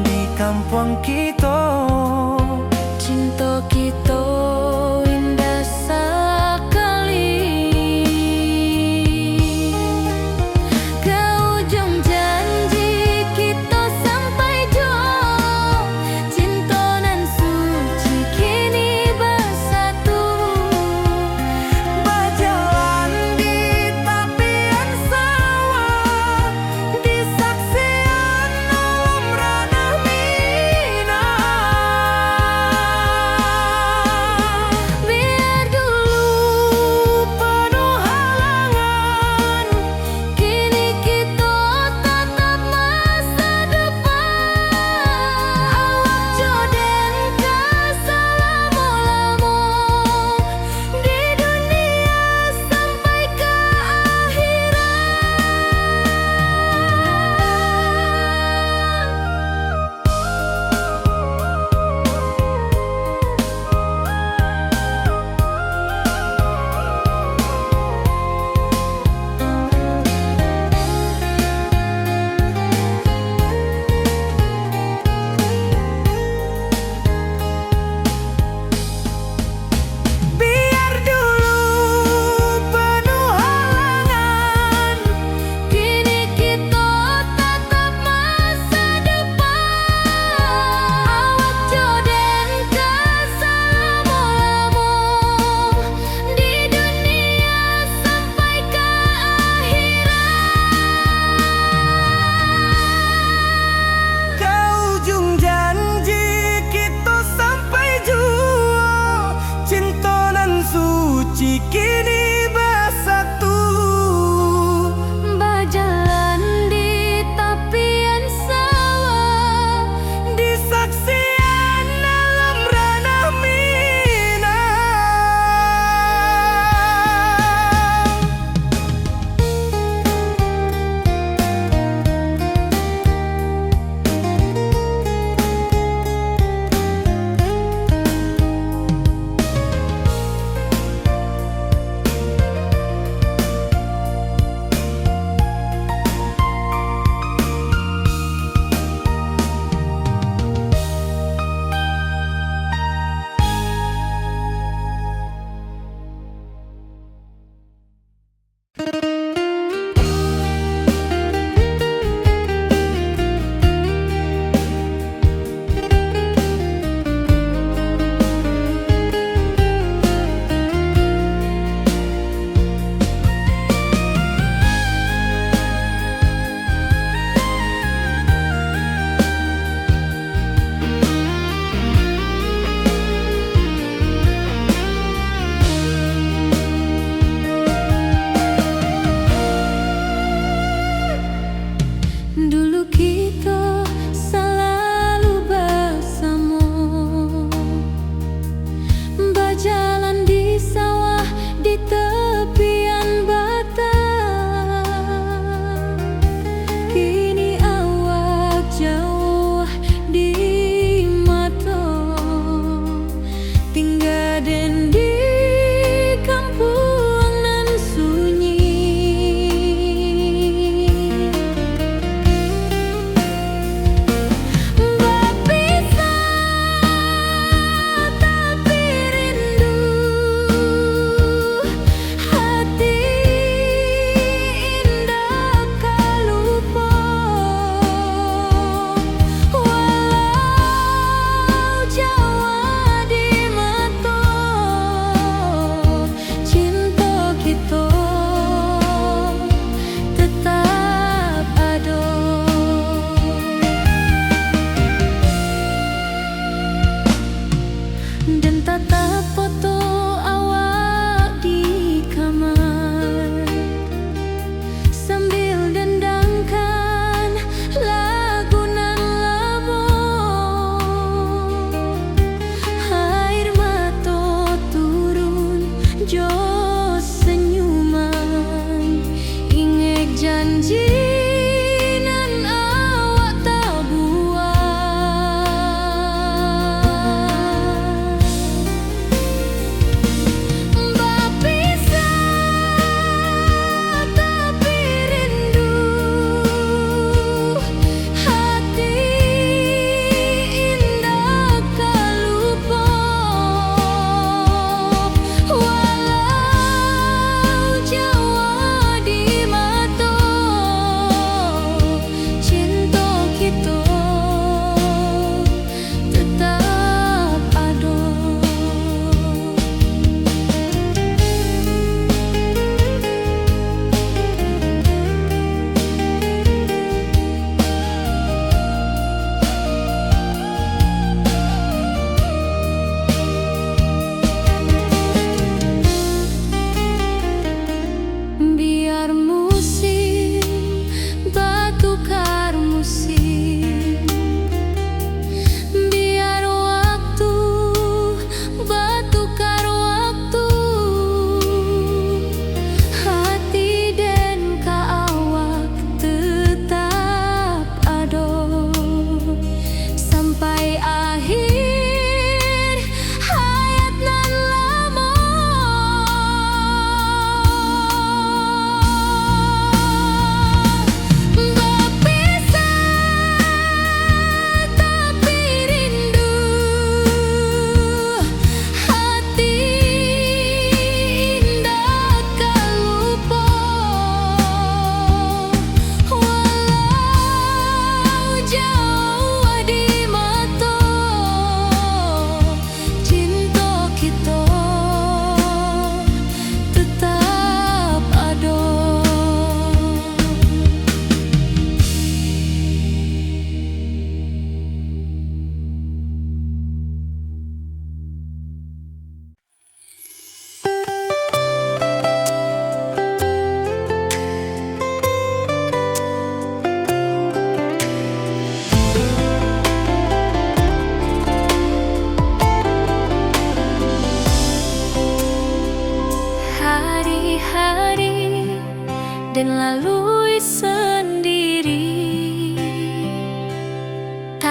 di kampuang kito. Cinto kito indah sakali. Ka ujuang janji kito sampai juo. Cinto nan suci kini basatu. Bajalan di tapian sawah, di saksian alam ranah Minang.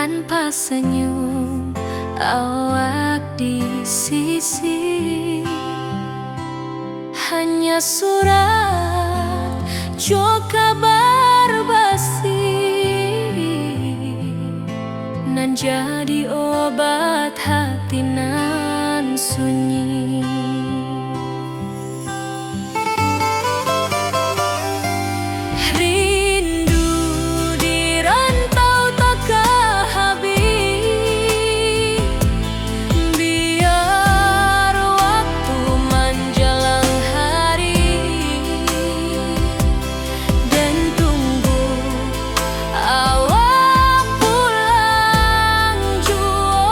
Tanpa sanyum awak di sisi, hanya surat jo kabar basi, nan jadi obat hati nan sunyi. Rindu di rantau takah habih, biar waktu manjalang hari, den tunggu awak pulang juo,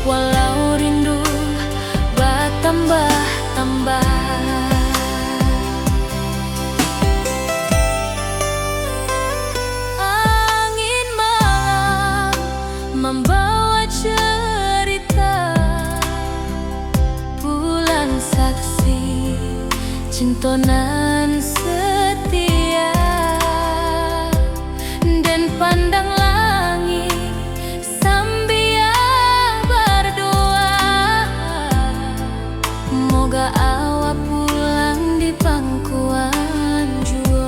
walau rindu batambah-tambah. Angin malam mambawa cerita, pulang saksi cinto nan setia, den pandang langik sambia bardoa, moga awak pulang di pangkuan juo.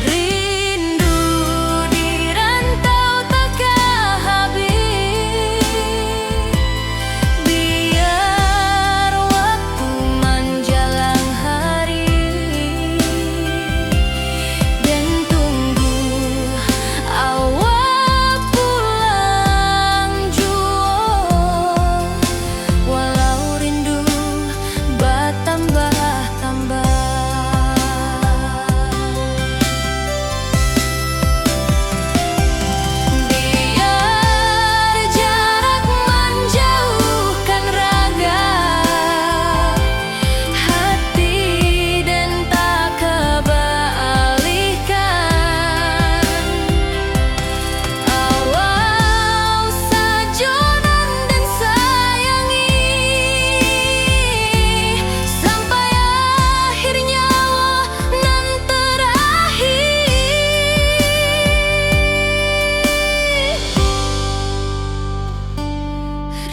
Rindu di rantau takah habih, biar waktu manjalang hari, den tunggu awak pulang juo, walau rindu batambah-tambah. Biar jarak manjauhkan raga, hati den tak ka baalihkan. Awak sajo nan den sayangi, sampai akhir nyawa nan terakhir.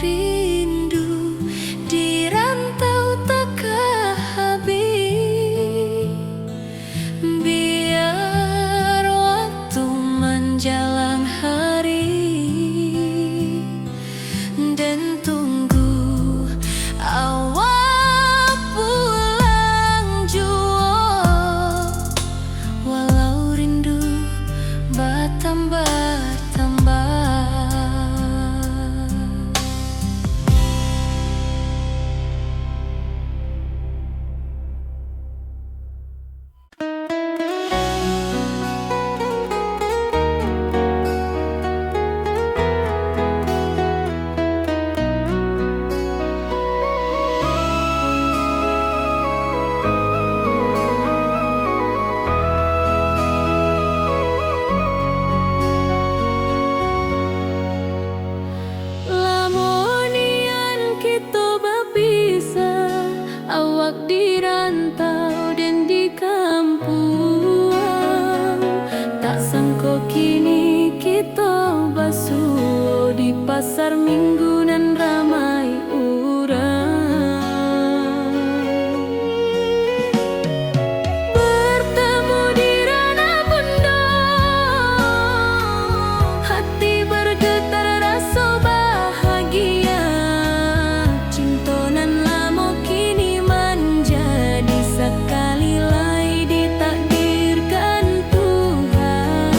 Rindu di rantau takah habih. Biar waktu manjalang hari, den tunggu awak pulang juo, walau rindu batambah-tambah. Lamo nian kito bapisah, awak di rantau den di kampuang. Tak sangko kini kito basuo di pasar Minggu nan ramai urang. Bertemu di ranah bundo, hati bergetar raso bahagia. Cinto nan lamo kini manjadi sakali lai ditakdirkan Tuhan.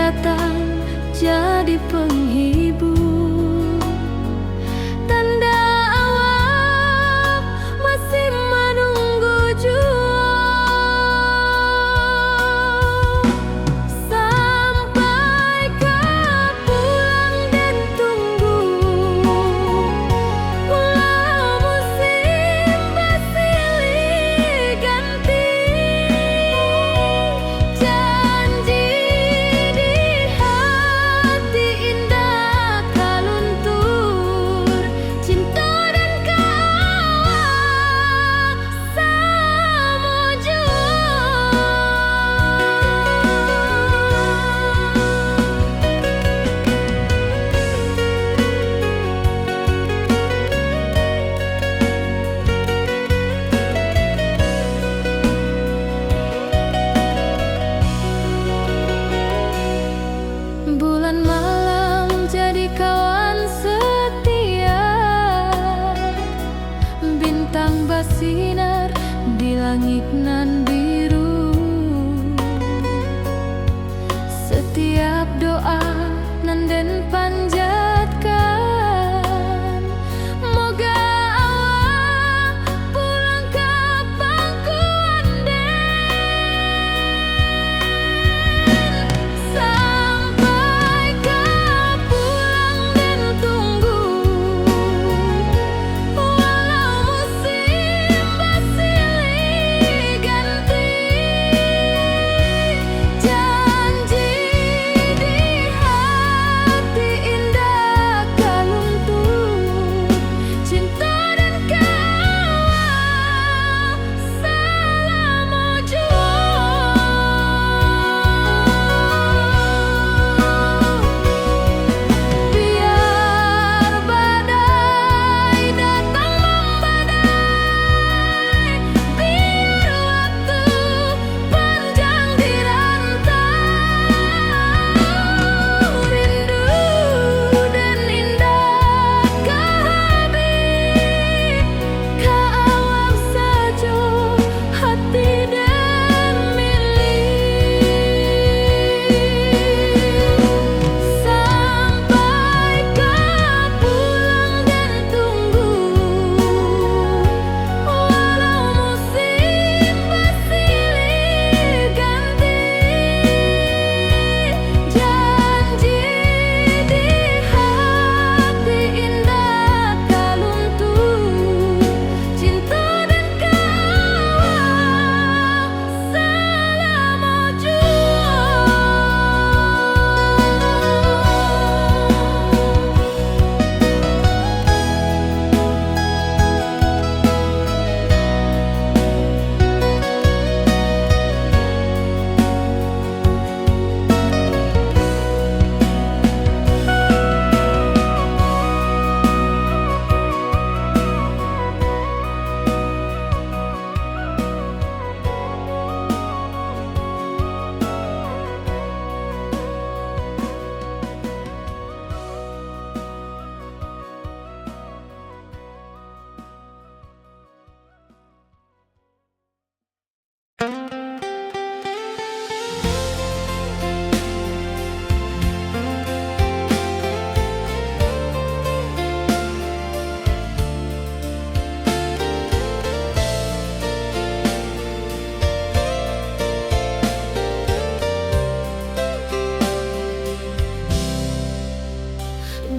datang jadi penghibur. Tanda awak masih manunggu juo. Sampai ka pulang den tunggu, walau musim basilih ganti. Janji di hati indak ka luntur, cinto den ka awak samo juo. Bulan malam jadi kawan setia, bintang basinar di langik nan biru. Setiap doa nan den panjatkan, moga awak pulang ka pangkuan den. Sampai ka pulang den tunggu, walau musim basilih ganti. Janji di hati indak ka luntur, cinto den ka awak salamo juo. Biar badai datang mambadai, biar waktu panjang di rantau, rindu den indak ka habih, ka awak sajo hati den milih. Sampai ka pulang den tunggu, walau musim basilih ganti. Janji di hati indak ka luntur, cinto den ka awak salamo juo.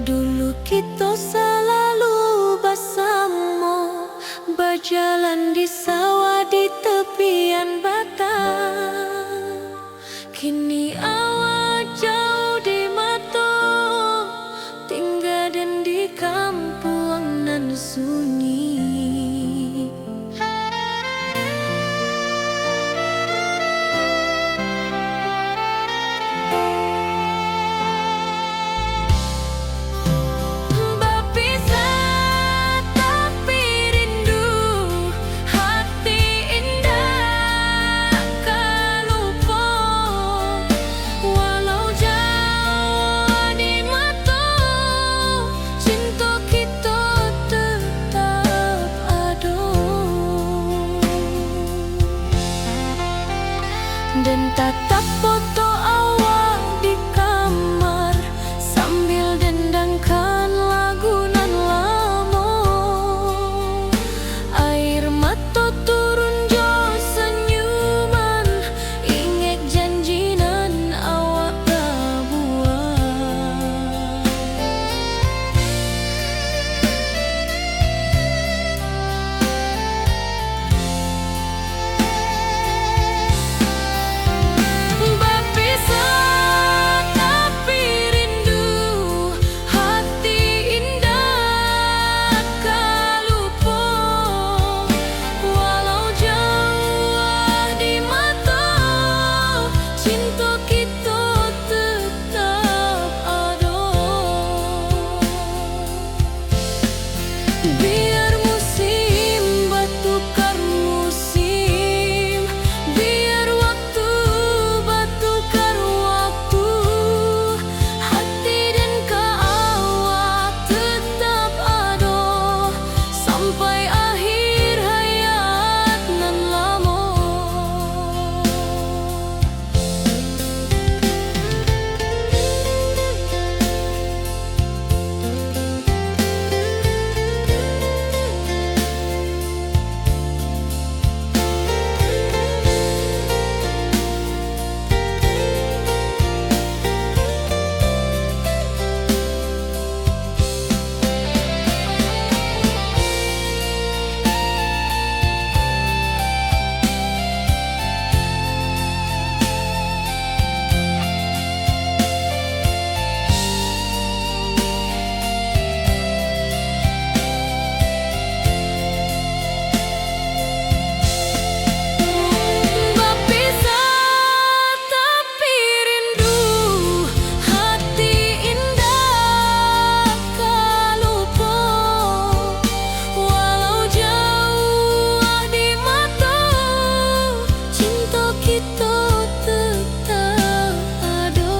Dulu kito salalu basamo, bajalan di sawah di tepian batang. Kini awak jauah di mato, tingga den di kampuang nan sunyi. Bapisah tapi rindu, hati indak ka lupo. Walau jauah di mato, cinto kito tetap ado. Den tatap foto awak di Itu tetap ado.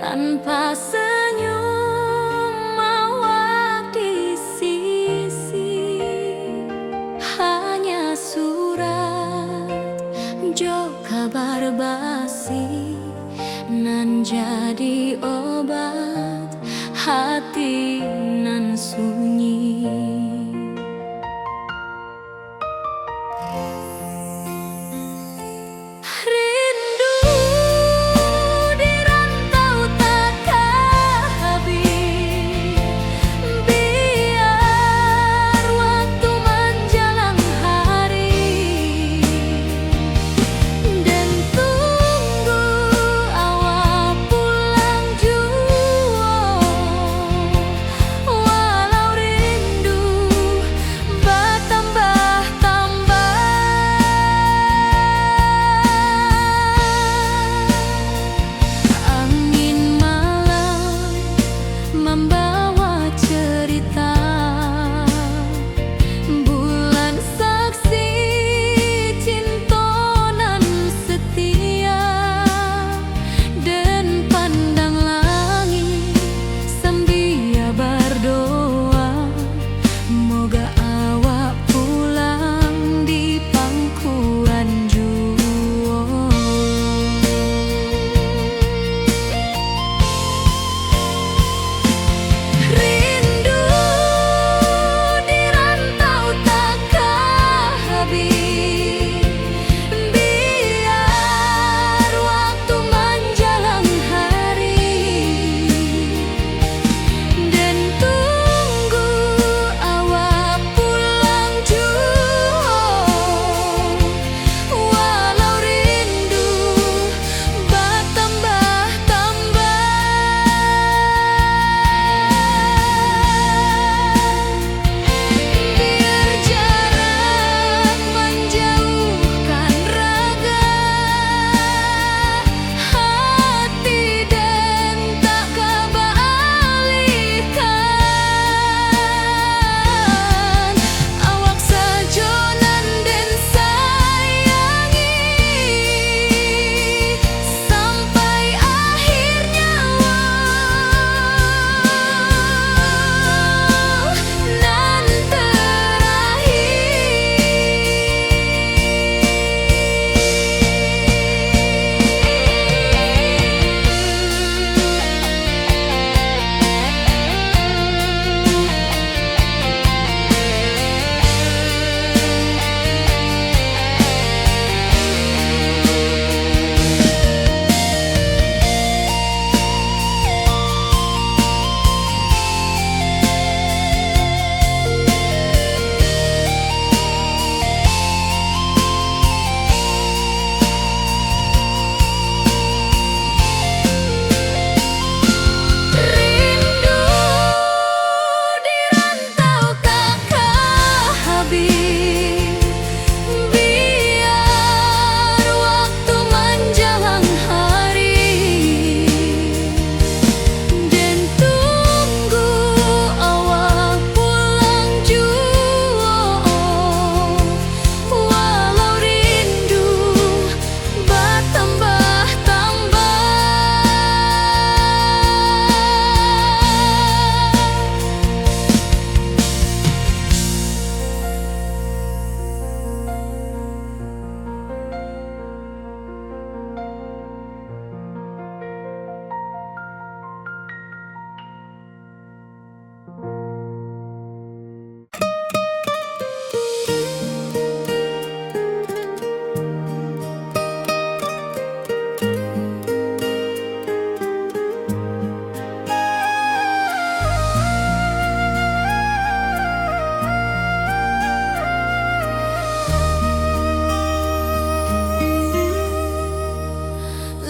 Tanpa senyum awak di sisi, hanya surat jo kabar basi, nan jadi obat hati nan sunyi. Rindu di rantau takah habis, biar waktu manjalang hari, den tunggu awak pulang juo. Walau rindu batambah-tambah, angin malam mambawa cerita. Bulan saksi cinto nan setia, den pandang langik sambia bardoa, moga awak pulang di pangkuan juo. Rindu di rantau takah habis, biar waktu manjalang hari, den tunggu awak pulang juo. Walau rindu batambah-tambah, biar jarak manjauhkan raga, hati den tak ka baalihkan. Awak sajo nan den sayangi, sampai akhir nyawa nan terakhir. Rindu di rantau takah habis, biar waktu manjalang hari, den tunggu awak pulang juo. Walau rindu batambah-tambah.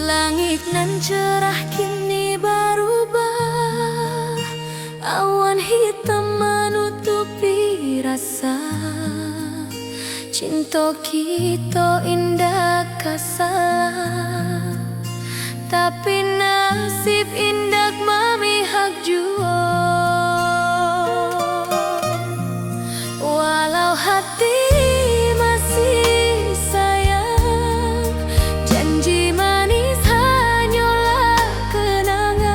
Langik nan cerah kini barubah, awan hitam manutupi rasa. Cinto kito indak ka salah, tapi nasib indak mamihak juo. Walau hati masih sayang, janji manis hanyolah kenangan.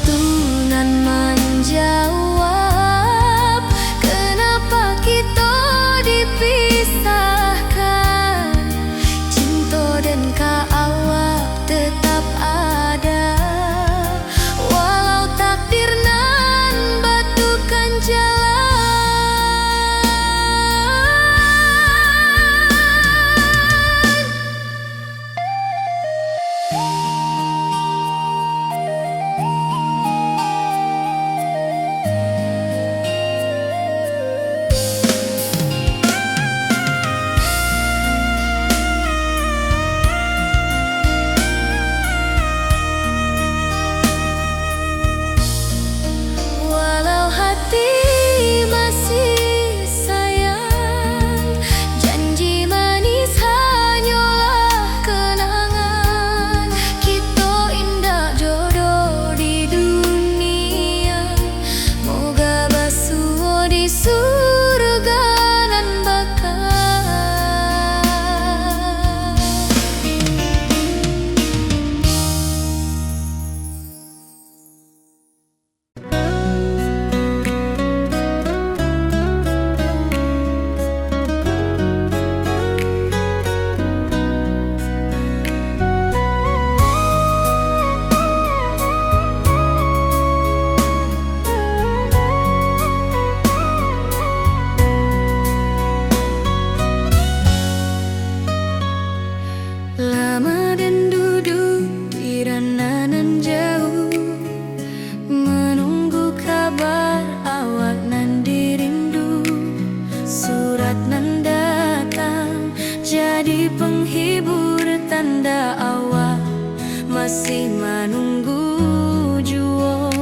Tu nan manjawab, kenapa kito dipisahkan? Cinto den ka awak tetap ada, walau takdir nan batukan jalan. Walau hati masih sayang, janji manis hanyolah kenangan. Kito indak jodoh di dunia, moga basuo di surga nan baka. Lama den duduak di rana nan jauah, manunggu kabar awak nan dirindu. Surat nan datang jadi penghibur, tanda awak masih manunggu juo.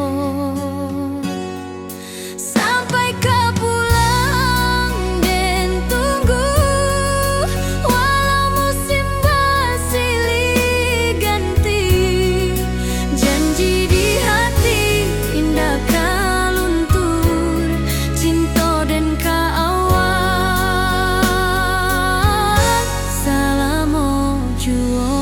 Sampai ka pulang den tunggu, walau musim basilih ganti. Janji di hati indak ka luntur, cinto den ka awak salamo juo.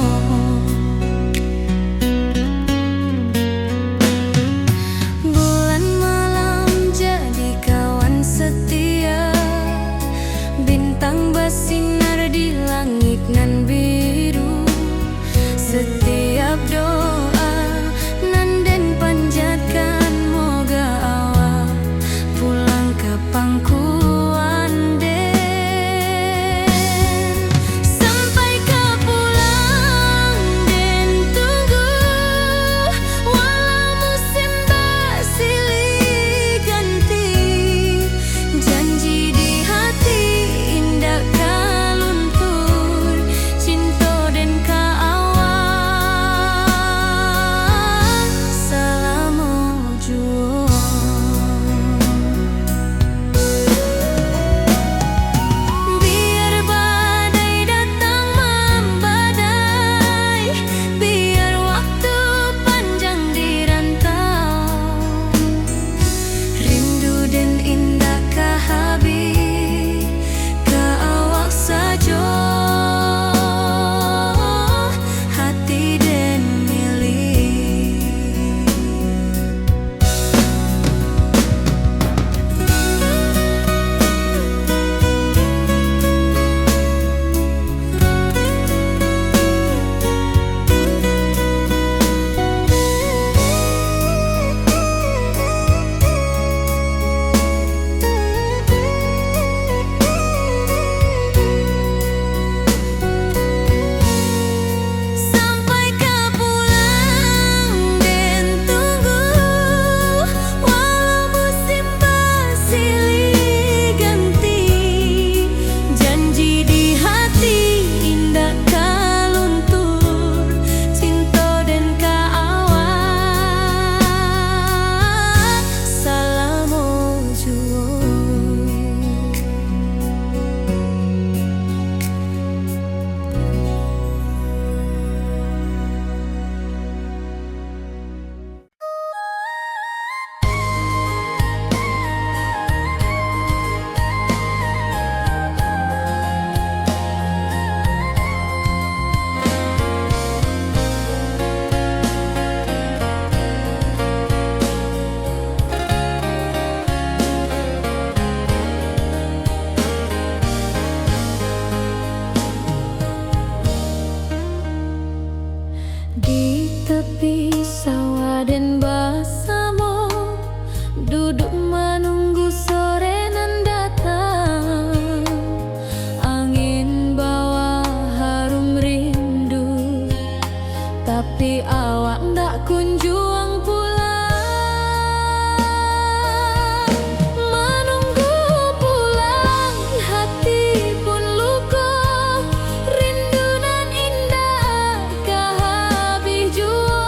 Di tapi sawah den basamo, duduak manunggu sore nan datang. Angin bawa harum rindu, tapi awak ndak kunjuang pulang. Manunggu pulang, hati pun luko, rindu nan indak ka habih juo.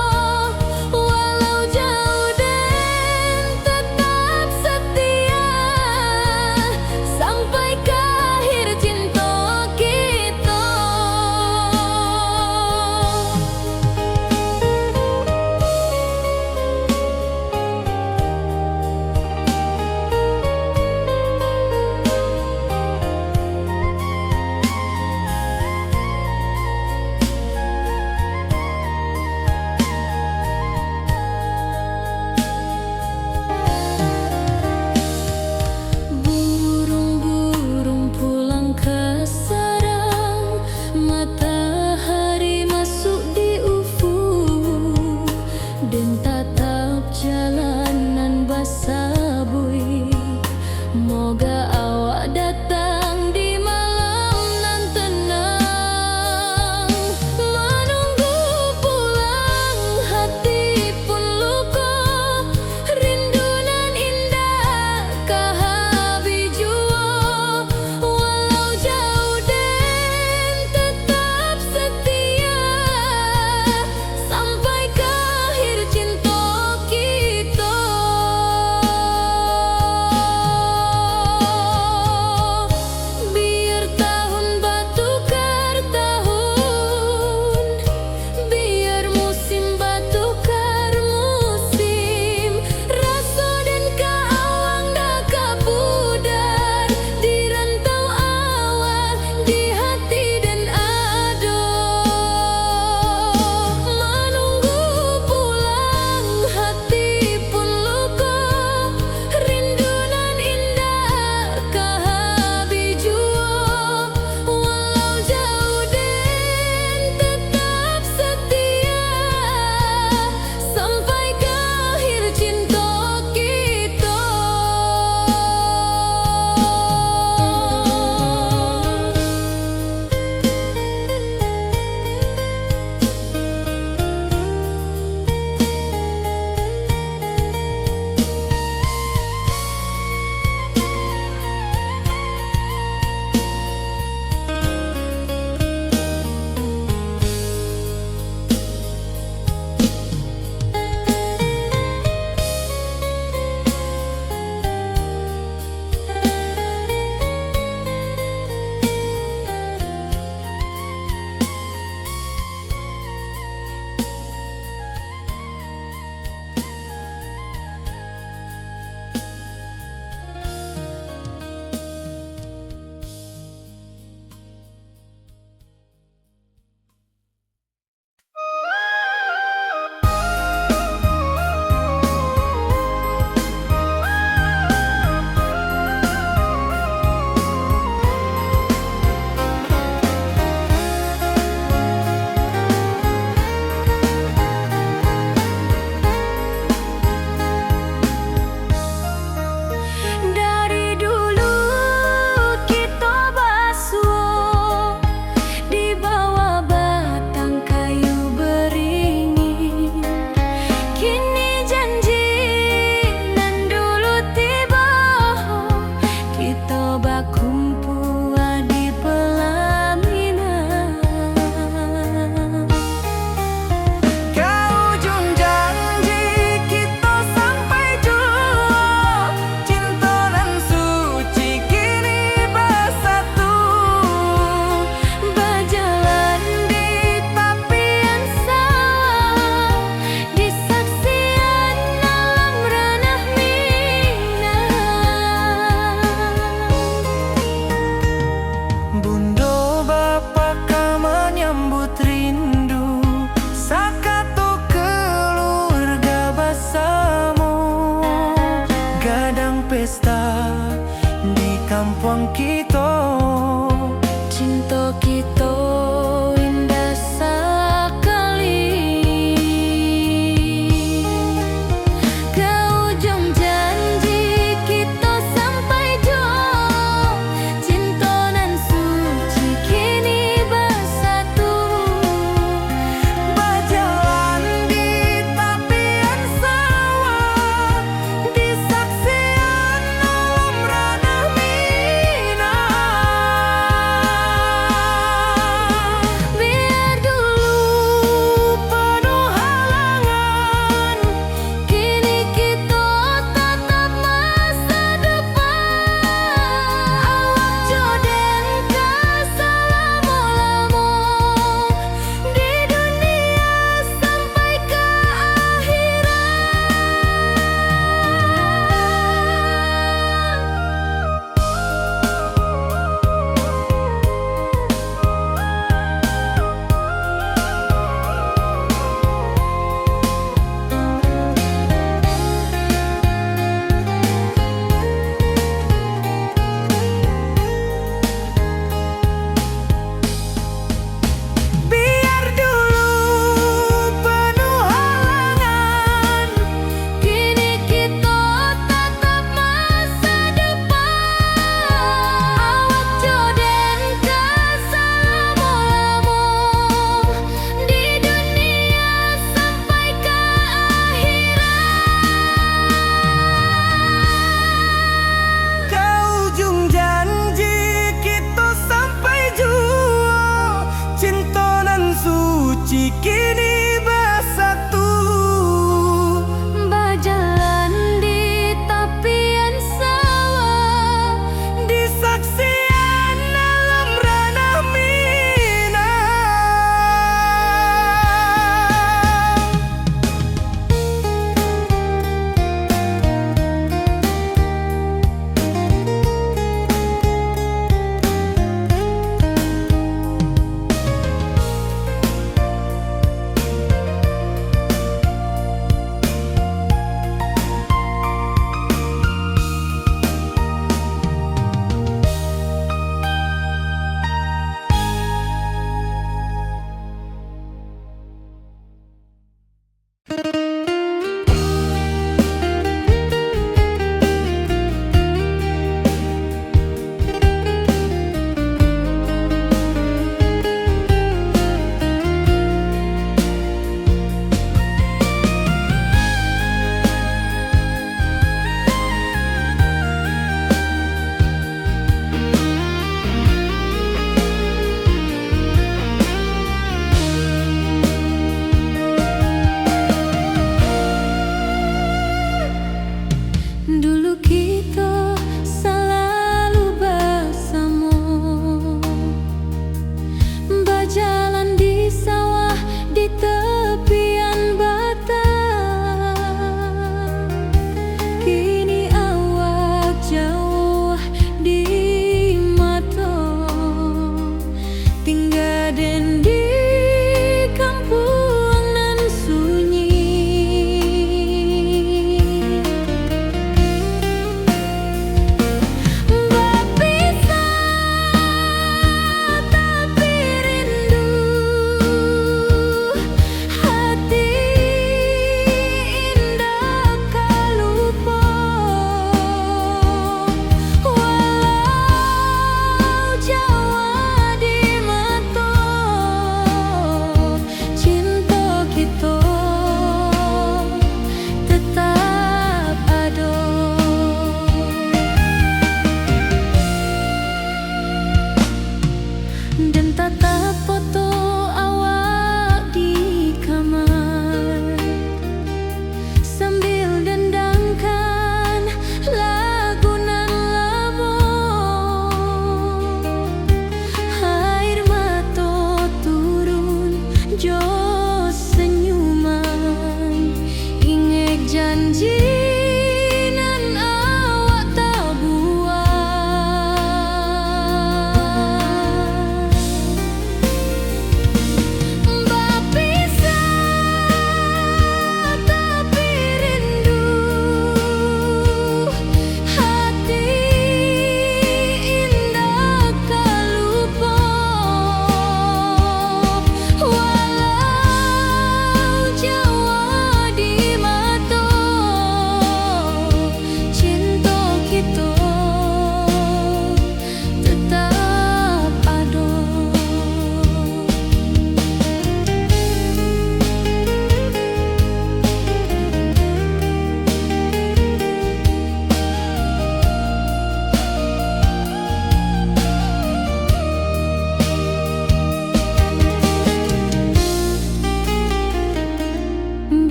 Walau jauah den tetap setia, sampai ka akhir cinto kito.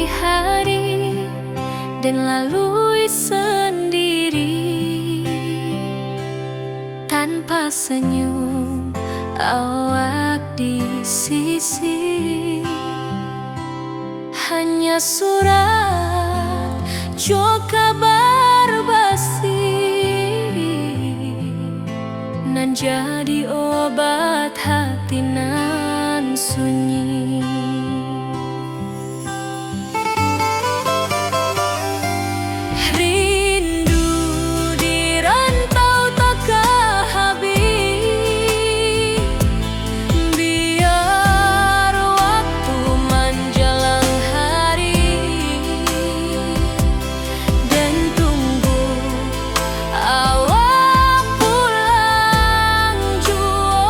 hari, den lalui sandiri. Tanpa senyum awak di sisi, hanya surat jo kabar basi, nan jadi obat hati nan sunyi. Rindu di rantau takah habih, biar waktu manjalang hari, den tunggu awak pulang juo,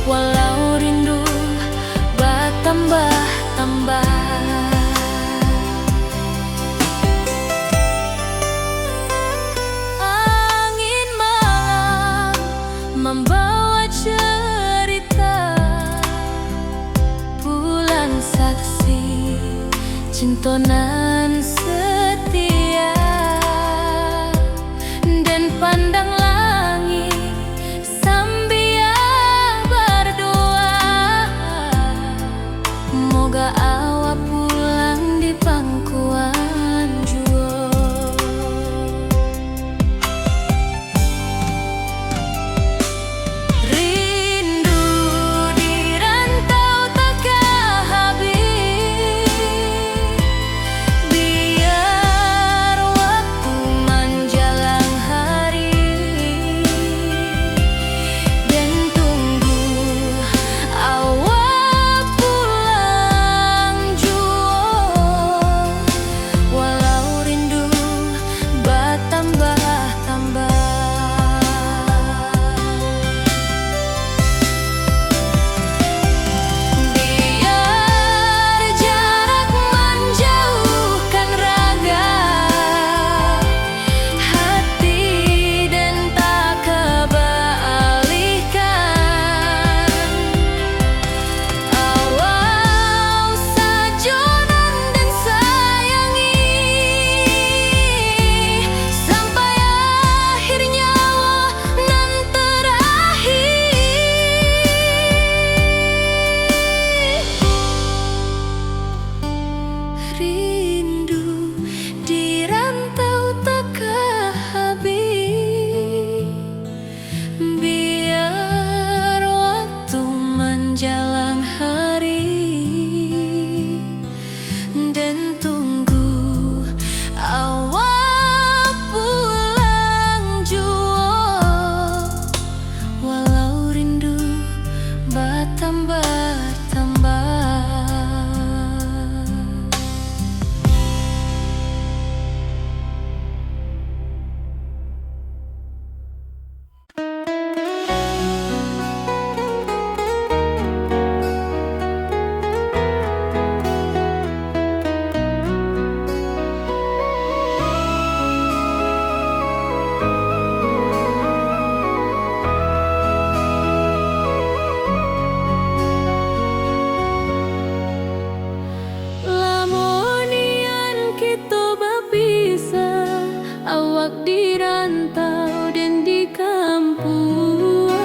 walau rindu batambah-tambah. Angin malam mambawa cerita pulang saksi cinto nan setia, den pandang langik sambia bardoa, moga awak pulang di pangkuan juo. Rindu di rantau takah habih, biar waktu manjalang hari, den tunggu awak pulang juo, walau rindu batambah-tambah. Biar jarak manjauhkan raga, hati den takabaalihkan. Awak sajo nan den sayangi, sampai akhir nyawa nan terakhir. Rindu di rantau takah habih, biar waktu manjalang hari, den tunggu awak pulang juo, walau rindu batambah-tambah. Lamo nian kito bapisah, awak di rantau den di kampuang.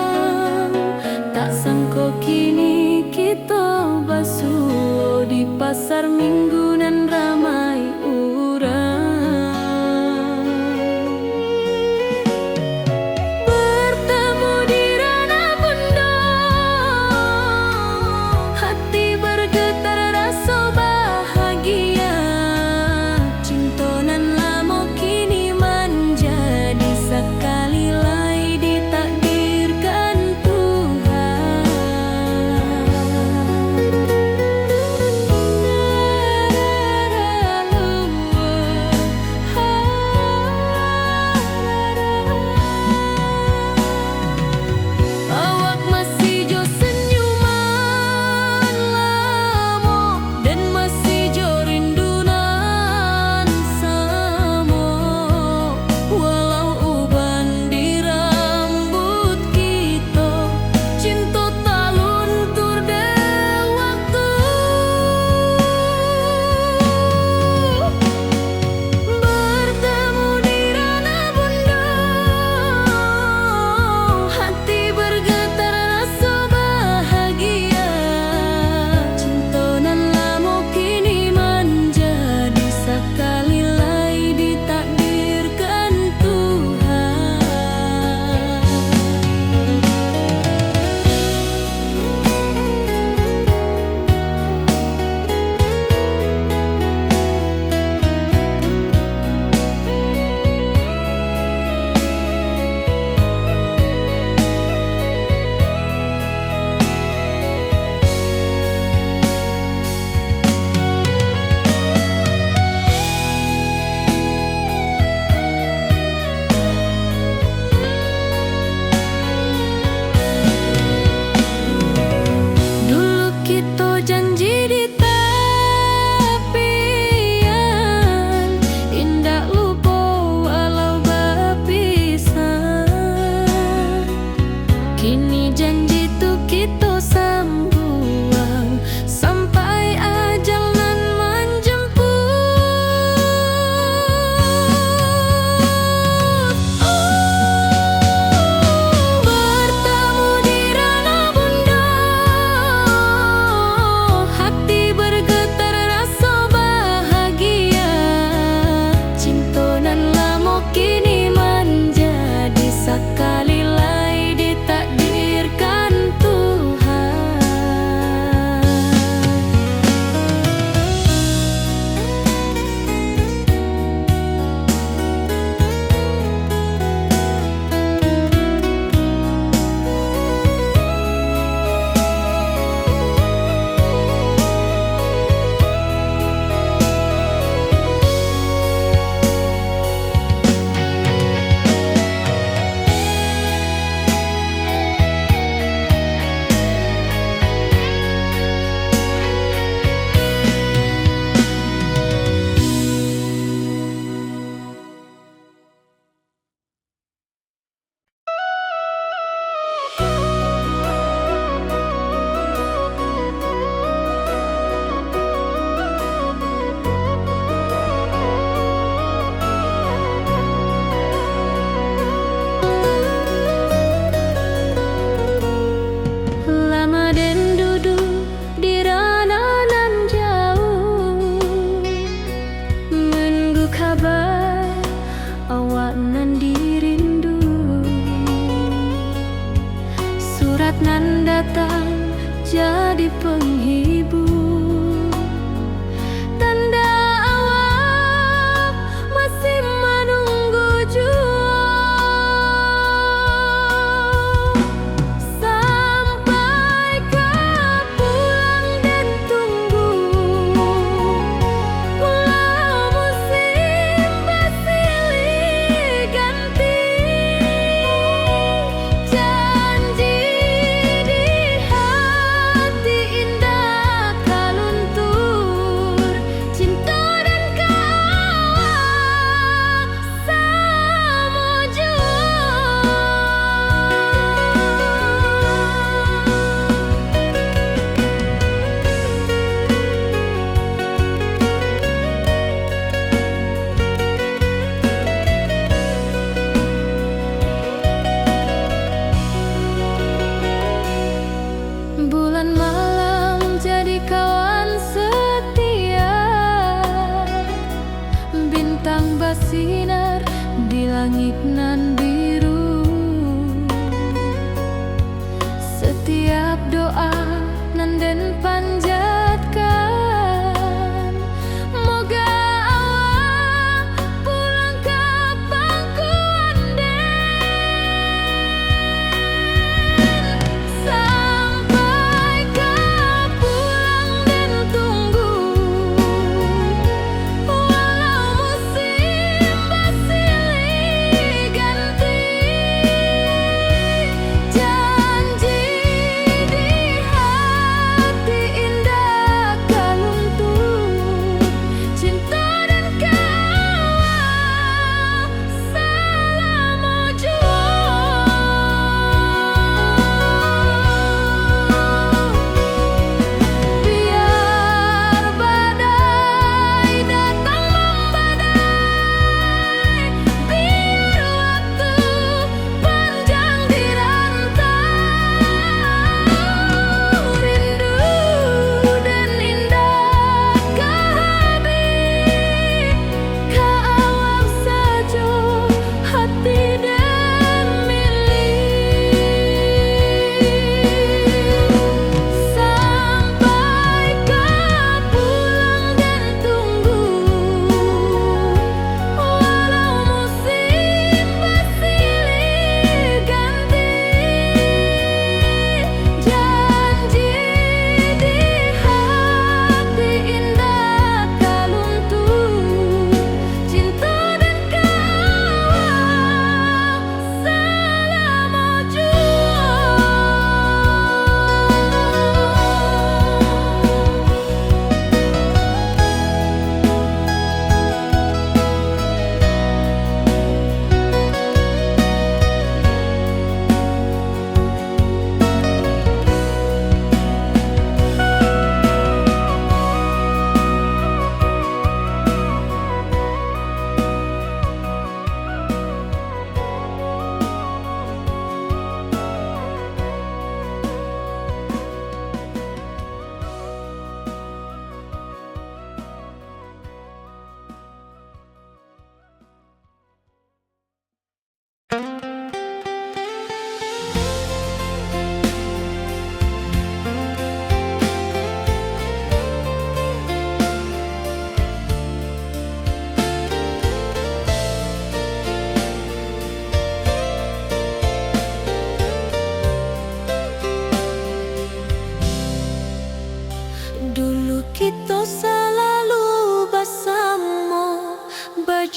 Tak sangko kini kito basuo di pasar Minggu nan ramai urang. Bertemu di ranah bundo, hati bergetar raso bahagia. Cinto nan lamo kini manjadi sakali lai ditakdirkan Tuhan.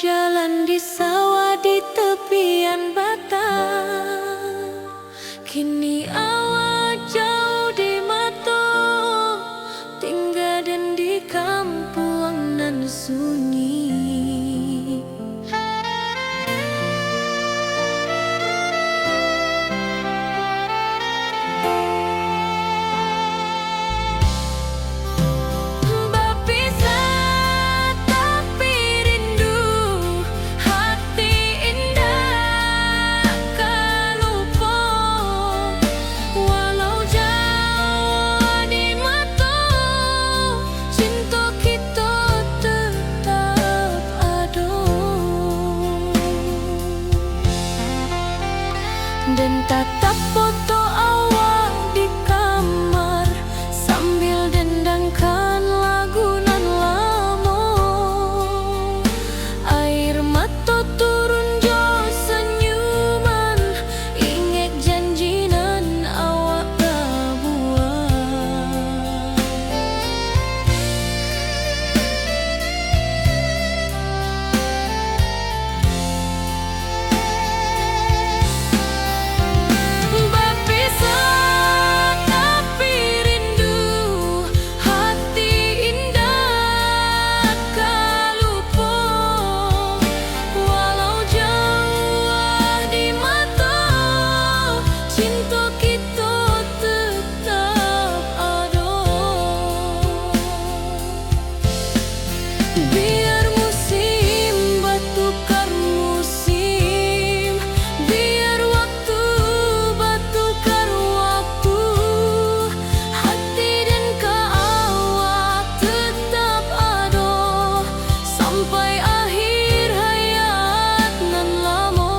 Jalan di sawah di tepian batang, kini awak jauah di mato, tingga den di kampuang nan sunyi. Bapisah tapi rindu, hati indak ka lupo. Walau jauah di mato, cinto kito tetap ado. Den tatap foto awak di kamar, sambil dendangkan lagu nan lamo. Air mato turun jo senyuman, ingek janji nan awak pabuek. Bapisah tapi rindu, hati indak ka lupo. Walau jauah di mato, cinto kito tetap ado. Biar musim batukar musim, biar waktu batukar waktu, hati den ka awak tetap ado, sampai akhir hayat nan lamo.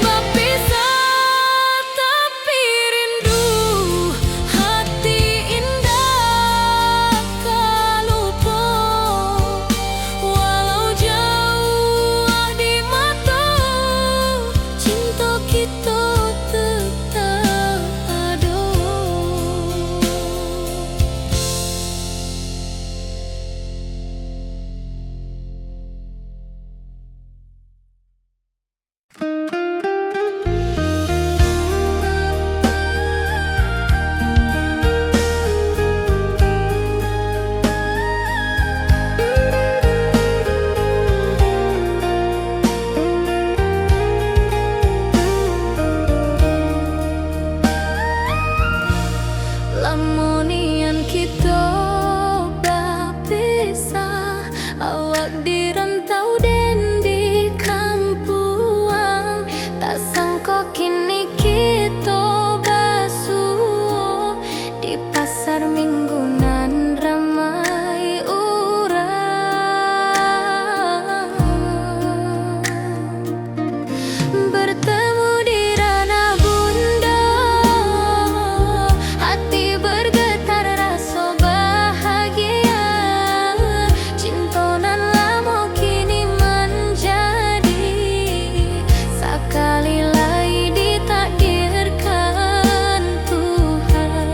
Bapisah tapi rindu, hati indak ka lupo. Walau jauah di mato, cinto kito tetap ado. Lamo nian kito bapisah, awak di rantau den di kampuang. Tak sangko kini kito basuo di pasar Minggu nan ramai urang. Bertemu di ranah bundo, hati bergetar raso bahagia. Cinto nan lamo kini manjadi, sakali lai ditakdirkan Tuhan.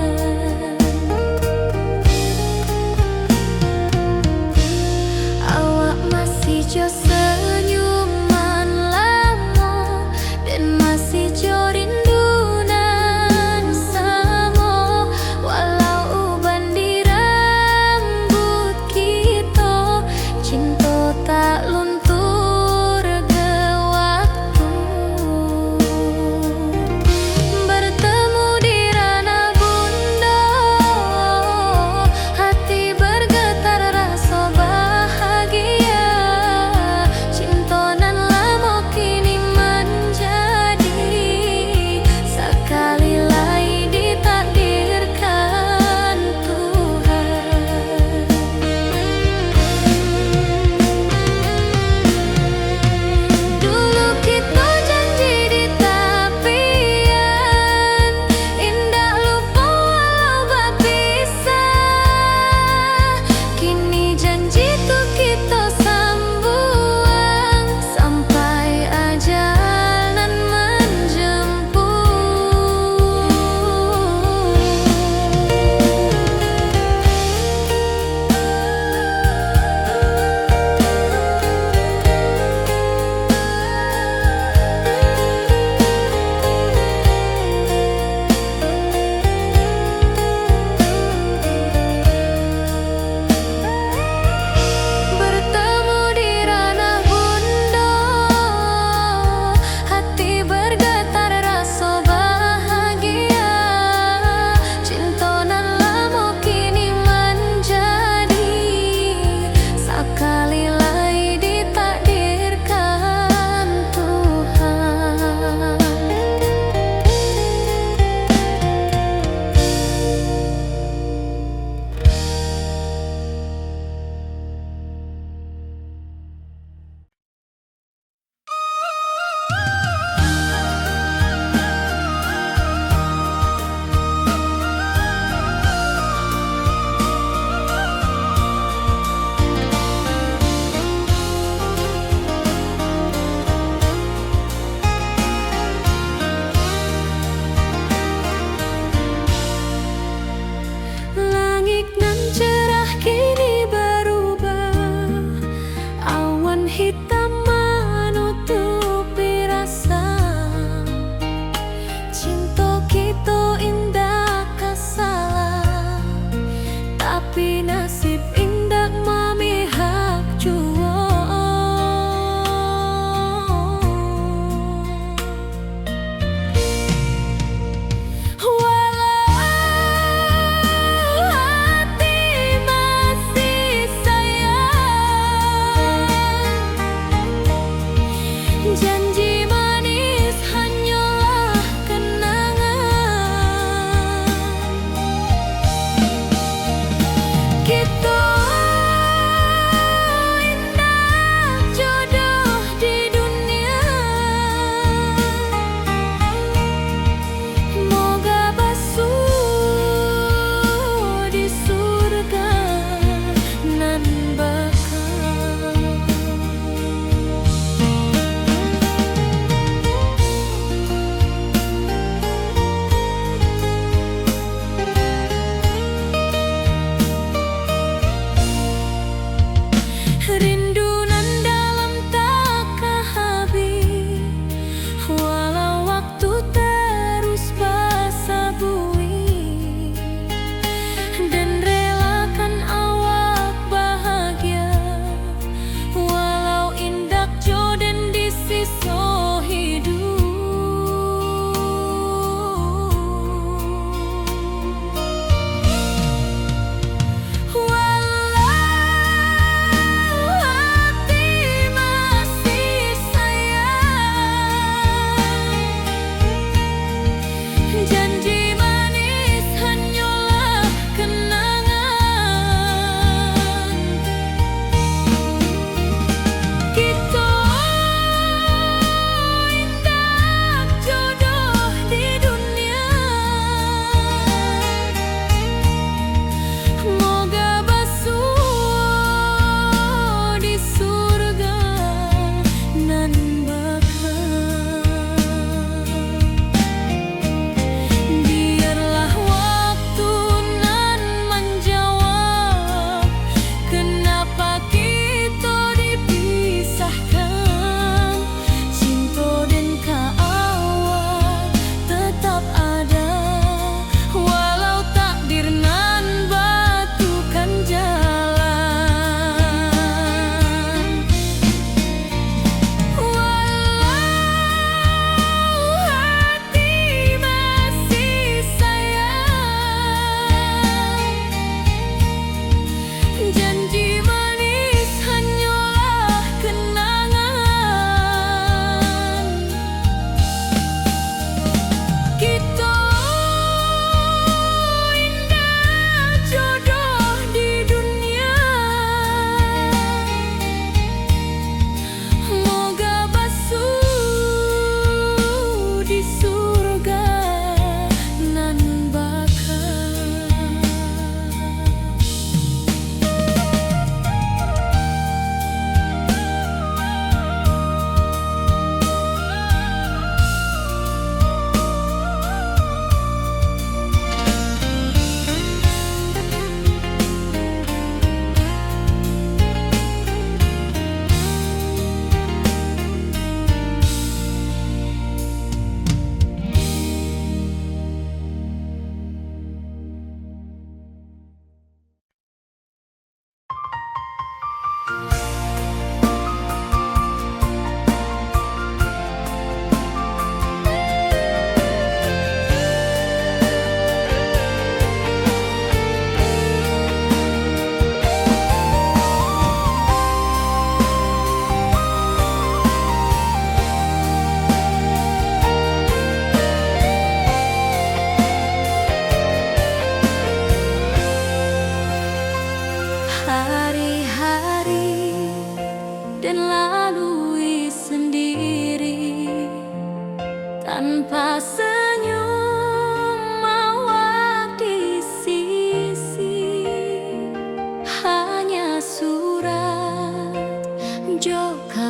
Awak masih jo senyuman lamo, den masih jo rindu nan samo. Walau uban di rambuik kito, cinto tak luntur ge waktu. Bertemu di ranah bundo, hati bergetar raso bahagia.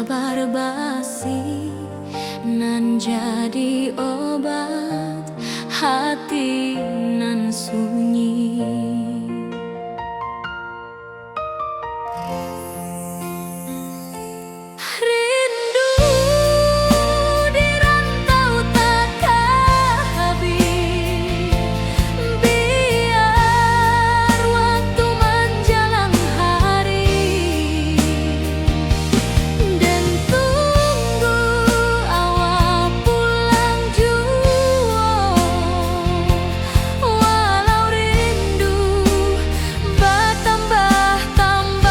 Barbasi nan jadi obat hati nan sunyi. Rindu di rantau takah habih, biar waktu manjalang hari, den tunggu awak pulang juo. Walau rindu batambah-tambah,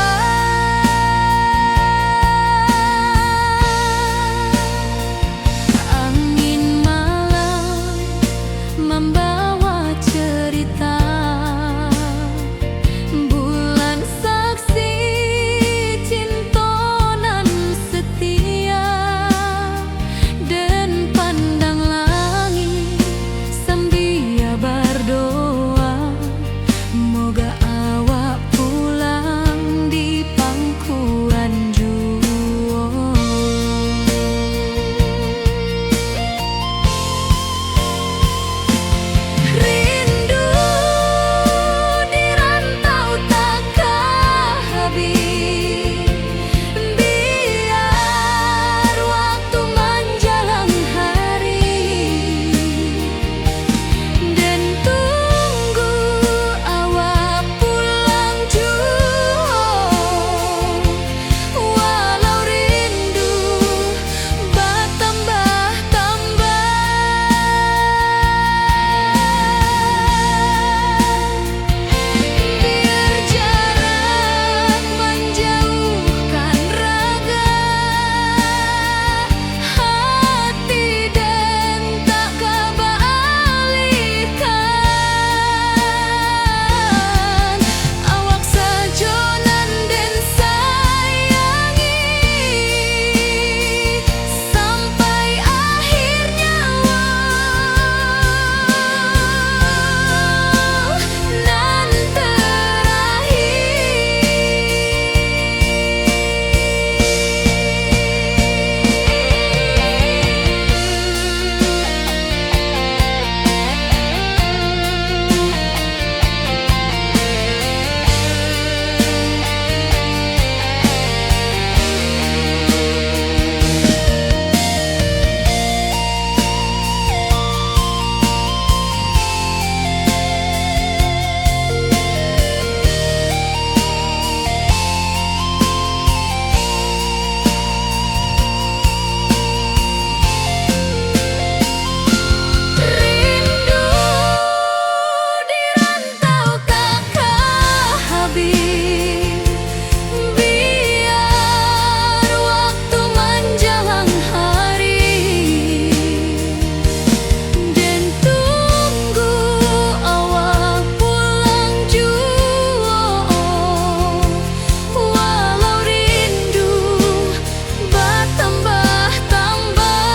angin malam mambawa cerita. Bulan saksi cinto nan setia, den pandang langik sambia bardoa, moga awak pulang di pangkuan juo. Rindu di rantau takah habih, biar waktu manjalang hari, den tunggu awak pulang juo. Walau rindu batambah-tambah, biar jarak manjauhkan raga, hati den tak ka baalihkan. Awak sajo nan den sayangi, sampai akhir nyawa nan terakhir. Rindu di rantau takah habih, biar waktu manjalang hari, den tunggu awak pulang juo. Walau rindu batambah-tambah.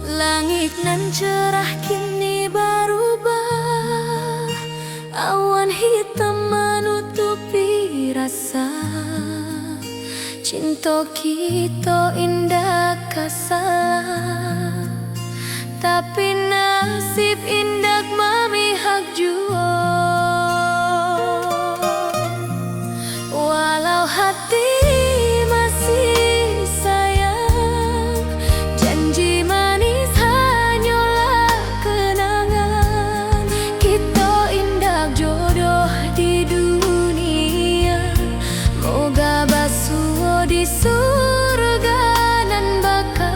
Langik nan cerah kini barubah, awan hitam manutupi rasa. Cinto kito indak ka salah, tapi nasib indak mamihak juo. Walau hati masih sayang, janji manis hanyolah kenangan. Kito indak jodoh di dunia, moga basuo di surga nan baka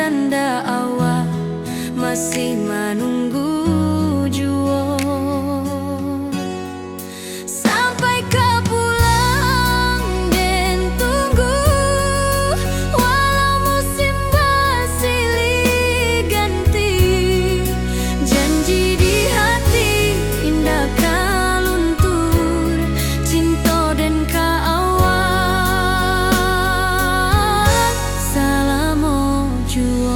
tanda awak masih manunggu juo. Sampai ka pulang den tunggu, walau musim basilih ganti. Janji di hati indak ka luntur, cinto den ka awak salamo juo.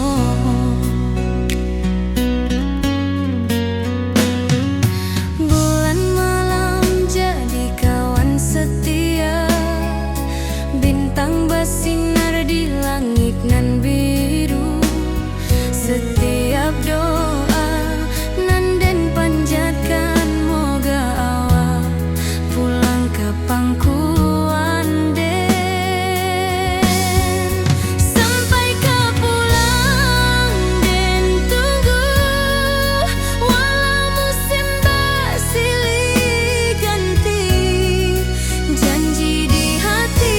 Bulan malam jadi kawan setia, bintang basinar di langik nan biru. Satiap doa nan den panjatkan, moga awak pulang ka pangkuan den. Sampai ka pulang den tunggu, walau musim basilih ganti. Janji di hati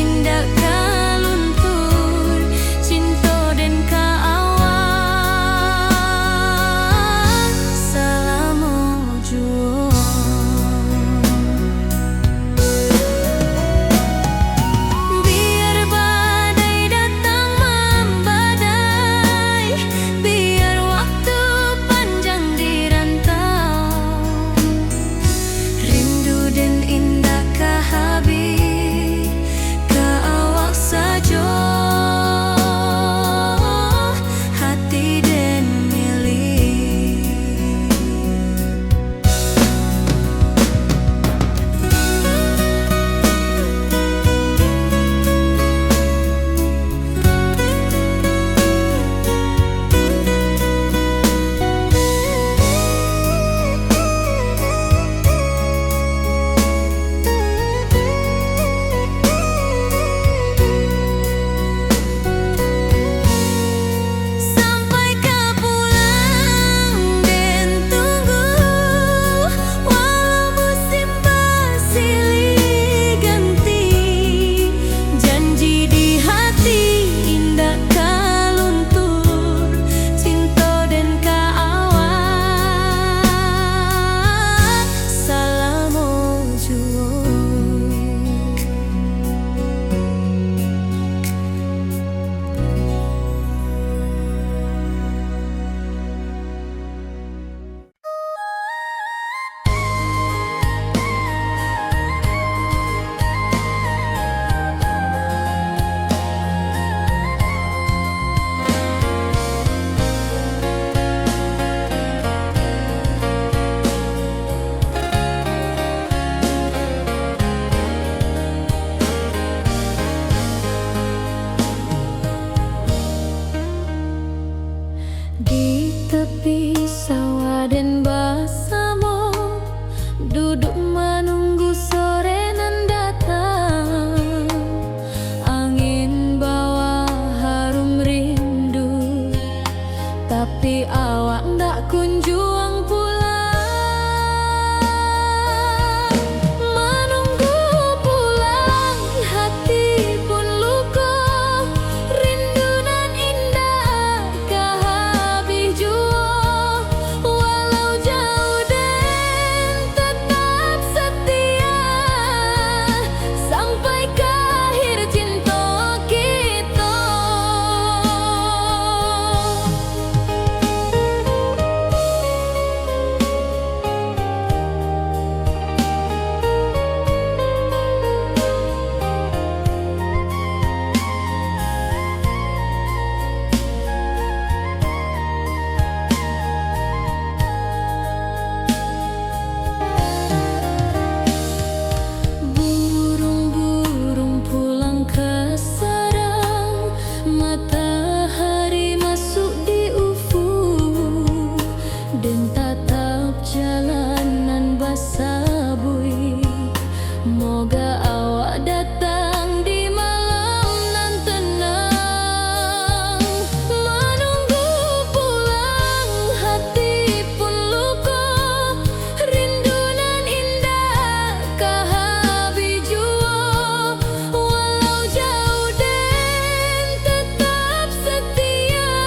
indak ka luntur, cinto den ka awak salamo juo. Biar badai datang mambadai, biar waktu panjang di rantau, rindu den indak ka habih, ka awak sajo hati den milik. Sampai ka pulang den tunggu, walau musim basilih ganti. Janji di hati indak ka luntur, cinto den ka awak salamo juo. Di tapi sawah den basamo, duduak manunggu sore nan datang. Angin bawa harum rindu, tapi awak ndak kunjuang pulang. Manunggu pulang, hati pun luko, rindu nan indak ka habih juo. Walau jauah den tetap setia, sampai ka akhir cinto kito. Burung-burung pulang ka sarang, matahari masuk di ufuk, den tatap jalan nan basabuik. Moga awak datang di malam nan tenang. Manunggu pulang, hati pun luko, rindu nan indak ka habih juo. Walau jauah den tetap setia,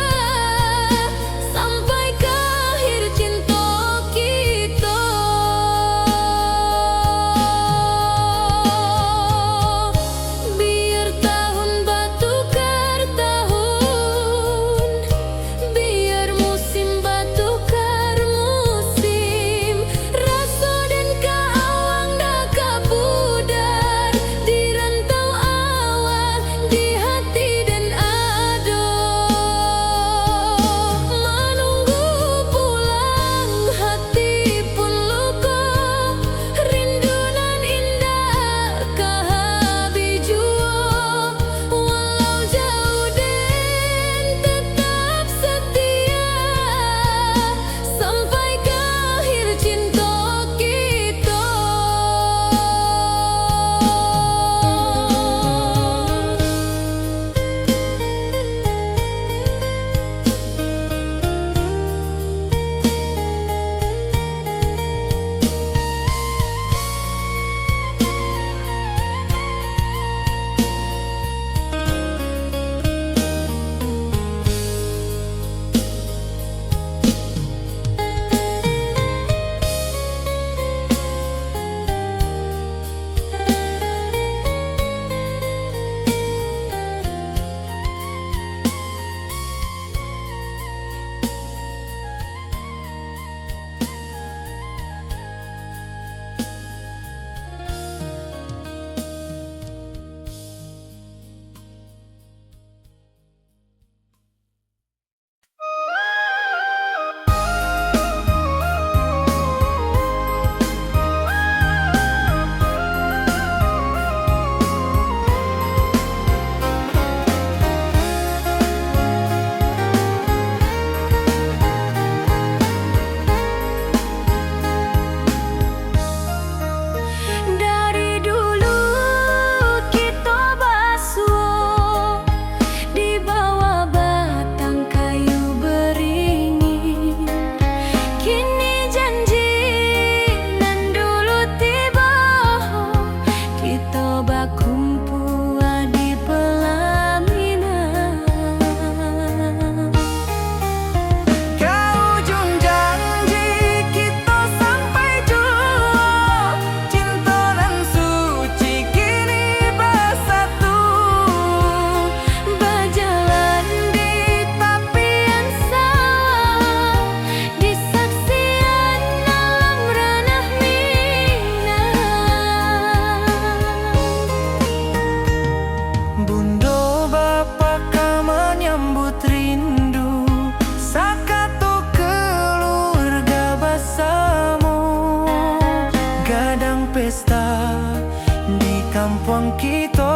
kito.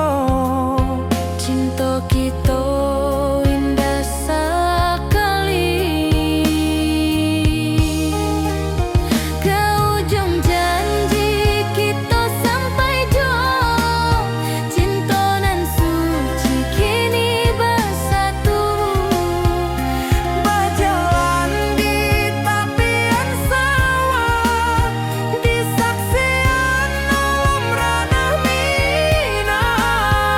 Cinto kito indah sakali. Ka ujuang janji kito sampai juo. Cinto nan suci kini basatu. Bajalan di tapian sawah, di saksian alam ranah Minang.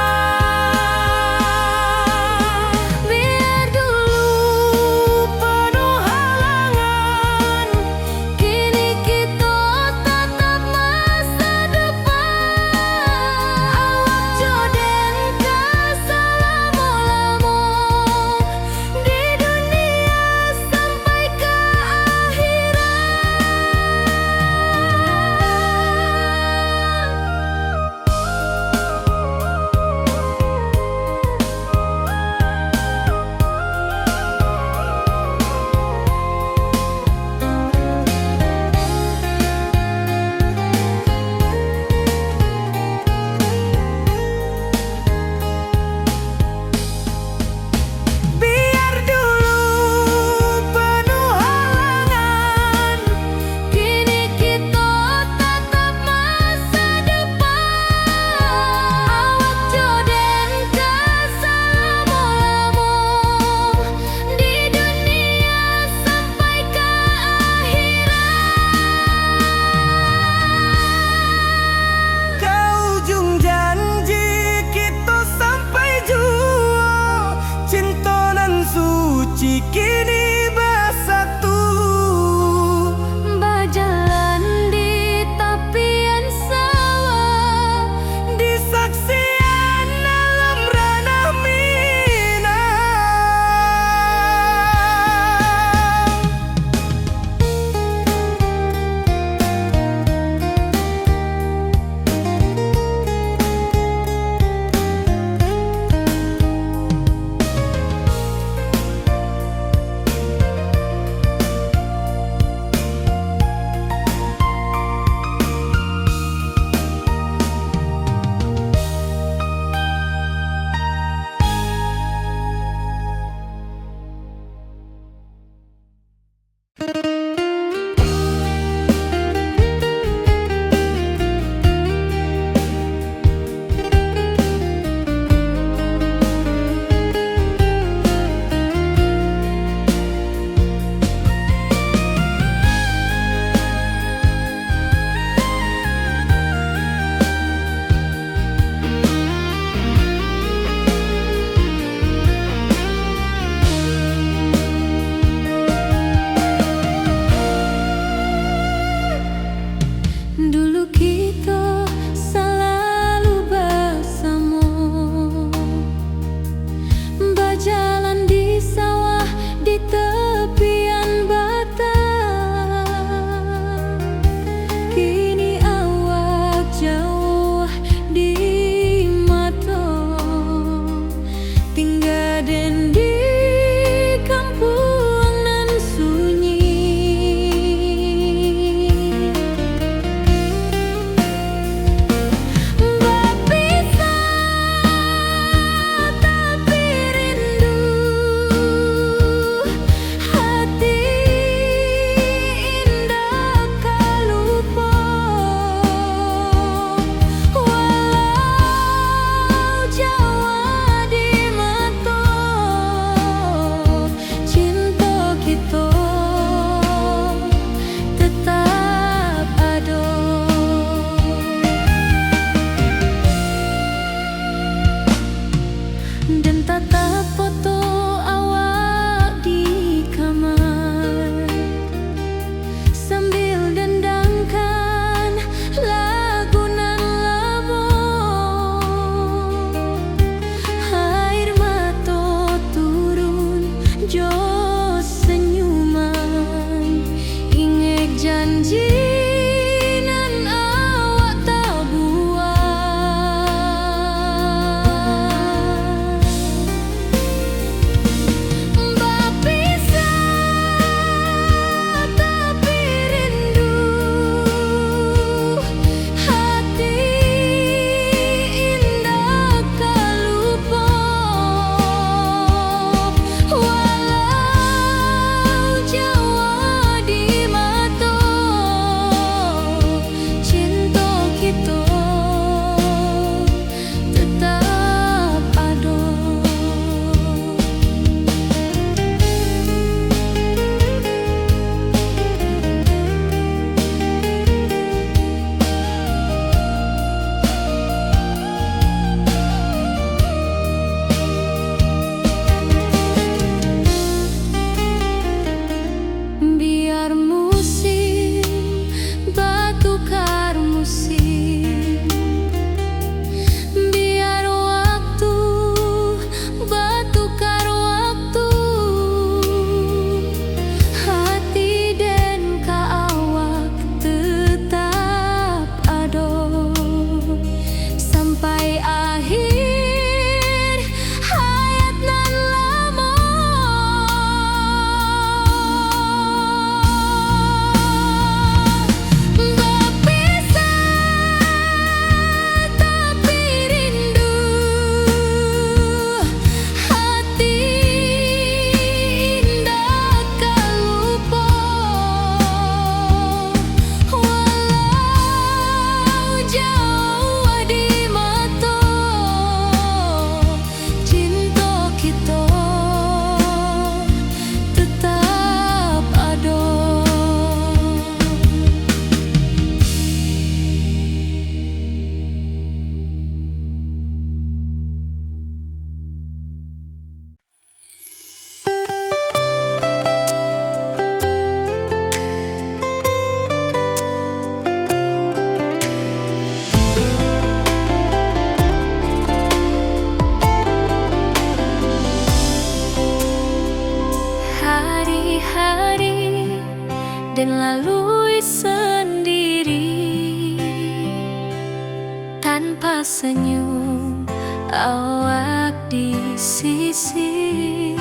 awak di sisi.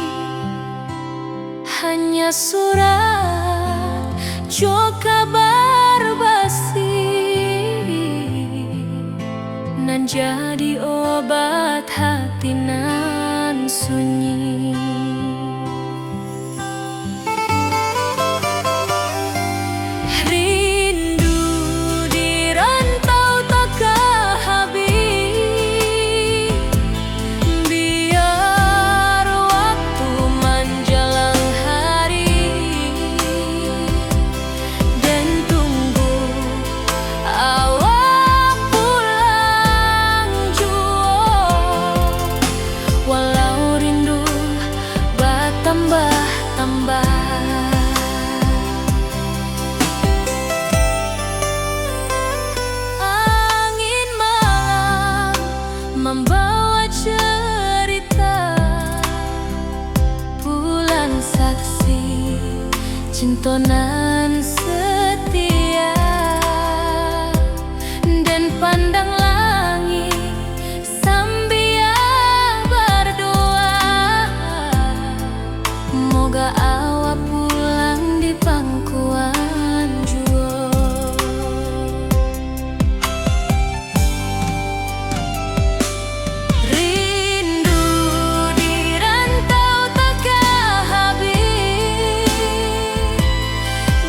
Hanya surat jo kabar basi, nan jadi obat hati nan sunyi. Rindu di rantau takah habih, biar waktu manjalang hari, den tunggu awak pulang juo, walau rindu batambah-tambah. Angin malam mambawa cerita, bulan saksi cinto nan setia, den pandang langik sambia bardoa, moga awak pulang di pangkuan juo. Rindu di rantau takah habih,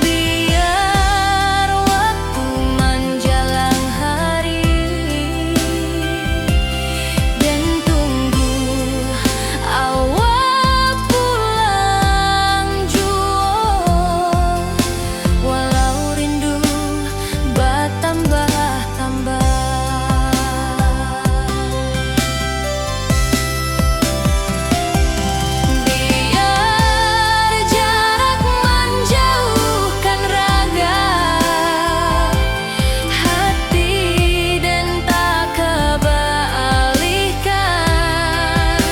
biar waktu manjalang hari, den tunggu awak pulang juo, walau rindu batambah-tambah. Biar jarak manjauhkan raga, hati den takabaalihkan.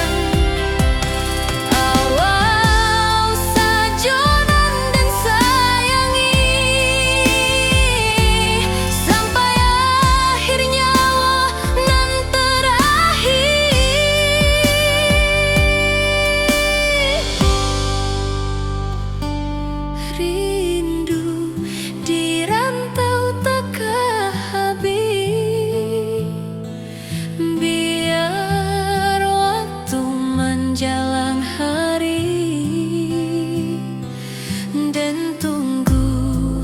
Awak sajo nan den sayangi, sampai akhir nyawa nan terakhir. Rindu di rantau takah habih, biar waktu manjalang hari, den tunggu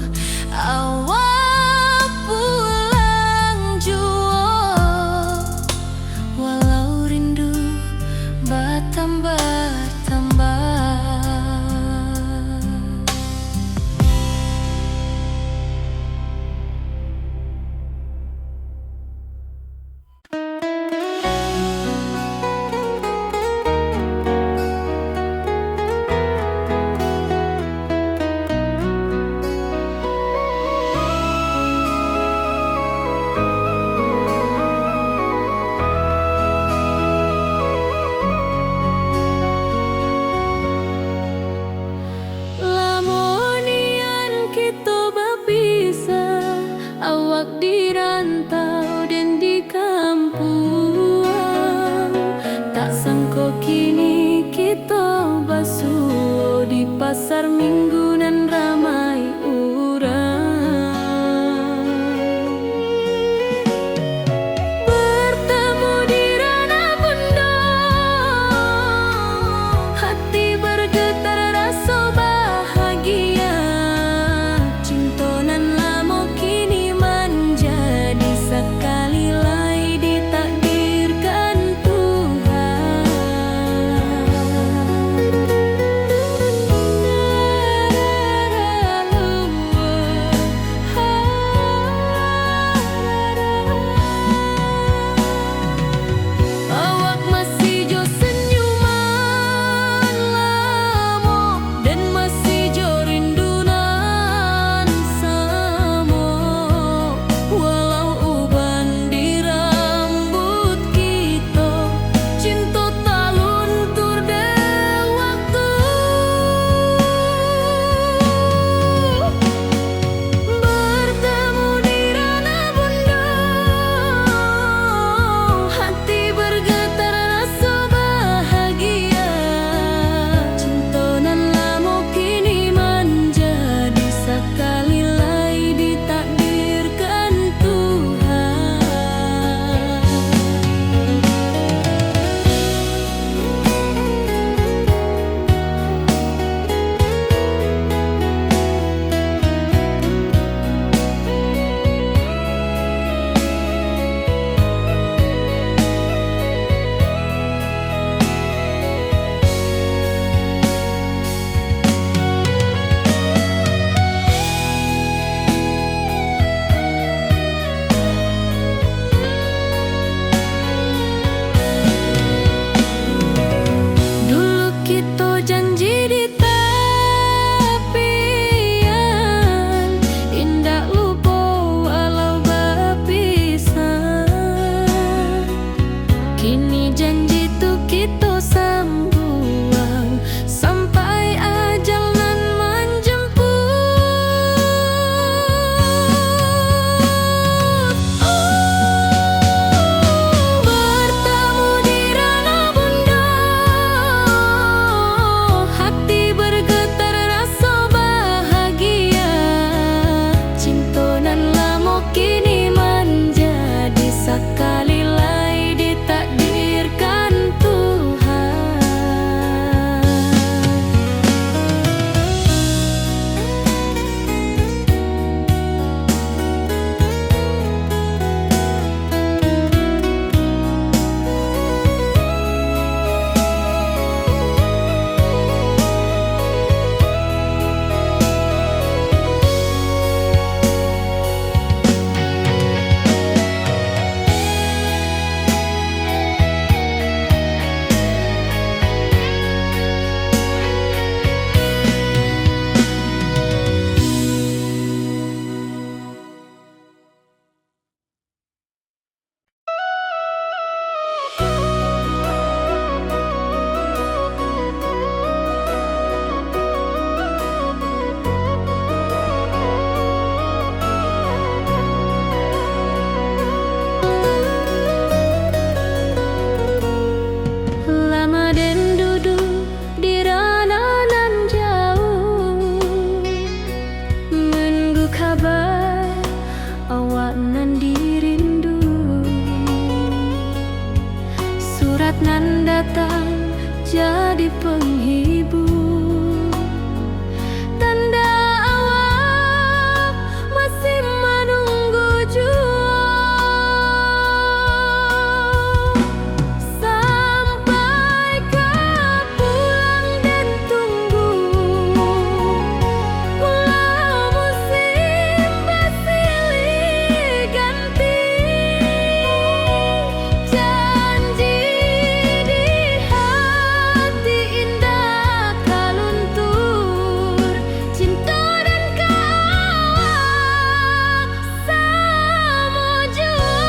awak pulang juo, walau rindu batambah-tambah. Lamo nian kito bapisah, awak di rantau den di kampuang. Tak sangko kini kito basuo di pasar Minggu nan ramai urang. Bertemu di ranah bundo, hati bergetar raso bahagia. Cinto nan lamo kini manjadi sakali lai ditakdirkan Tuhan. Kini janji tu kito sambuang, sampai ajal nan manjemput. Oh, bertemu di Ranah Bunda, hati bergetar raso bahagia. Cinto nan lamo kini manjadi sakali lai ditakdirkan Tuhan. Lama den duduak di ranah nan jauah, nunggu kaba awak nan dirindu. Surat nan datang jadi panghibur, tanda awak masih manunggu juo. Sampai ka pulang den tunggu, walau musim basilih ganti. Janji di hati indak taluntur, cinto den ka awak samo juo.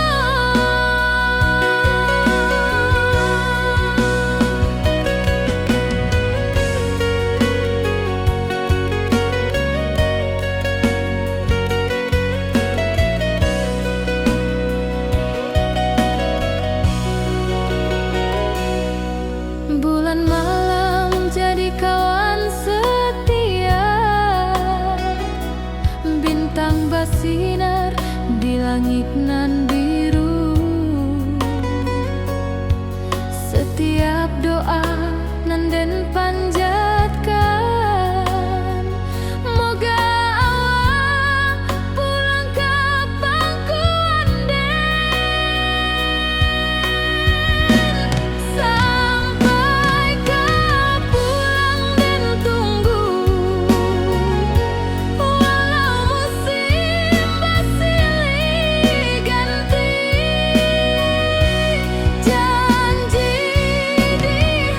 Bulan malam jadi kawan setia, bintang basinar di langik nan biru. Satiap doa nan den panjatkan, moga awak pulang ka pangkuan den. Sampai ka pulang den tunggu, walau musim basilih ganti. Janji di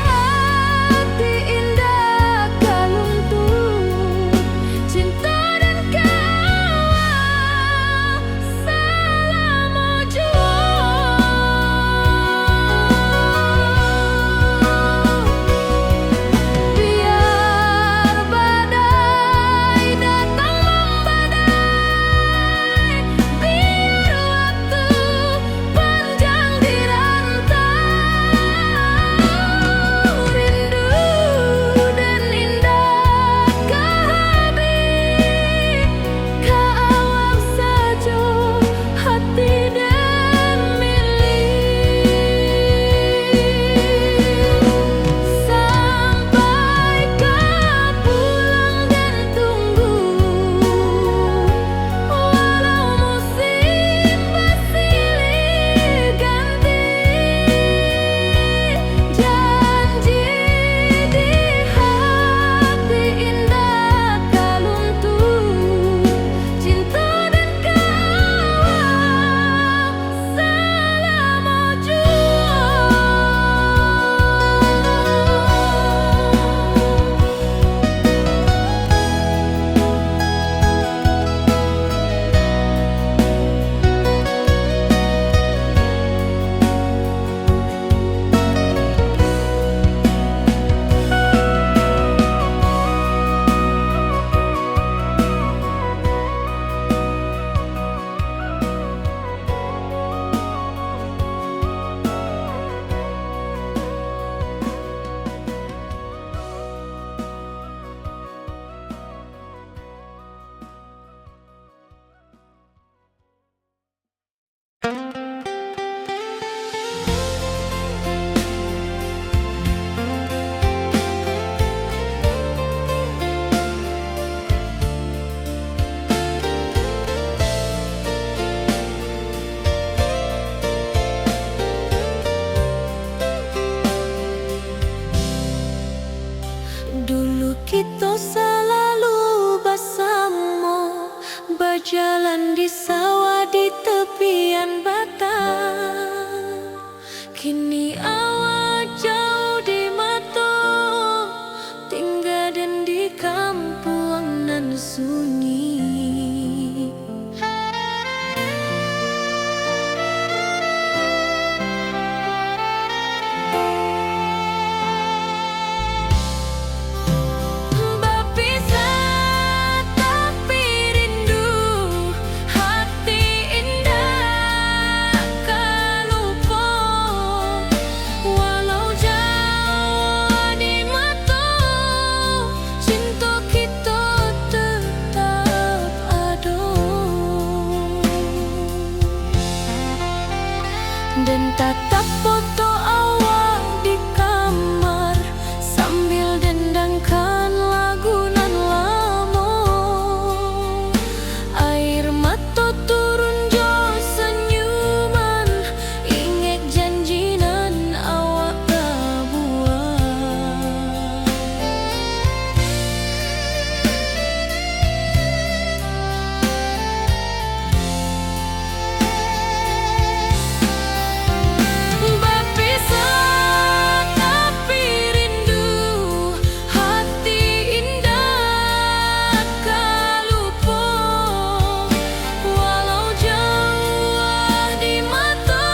Awak jauah di mato, tingga den di kampuang nan sunyi. Bapisah tapi rindu, hati indak ka lupo. Walau jauah di mato, cinto kito tetap ado. Den tatap foto awak di kamar, sambil dendangkan lagu nan lamo. Air mato turun jo sanyuman, ingek janji nan awak pabuek. Bapisah tapi rindu, hati indak ka lupo. Walau jauah di mato,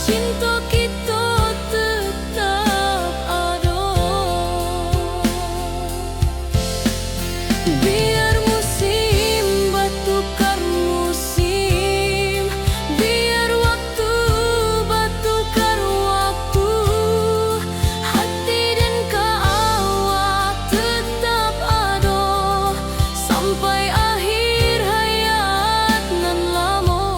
cinto kito tetap ado. Biar musim batukar musim, biar waktu batukar waktu, hati den ka awak tetap ado, sampai akhir hayat nan lamo.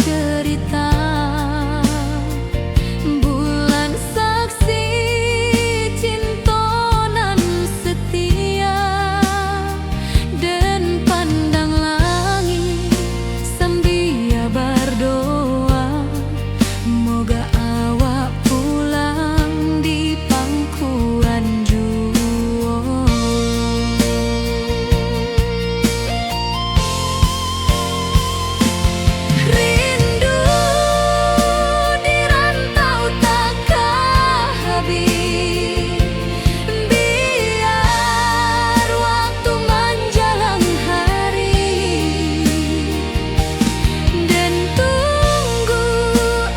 cerita, bulan saksi cinto nan setia, den pandang langik sambia bardoa, moga awak pulang di pangkuan juo. Rindu di rantau takah habih, biar waktu manjalang hari, den tunggu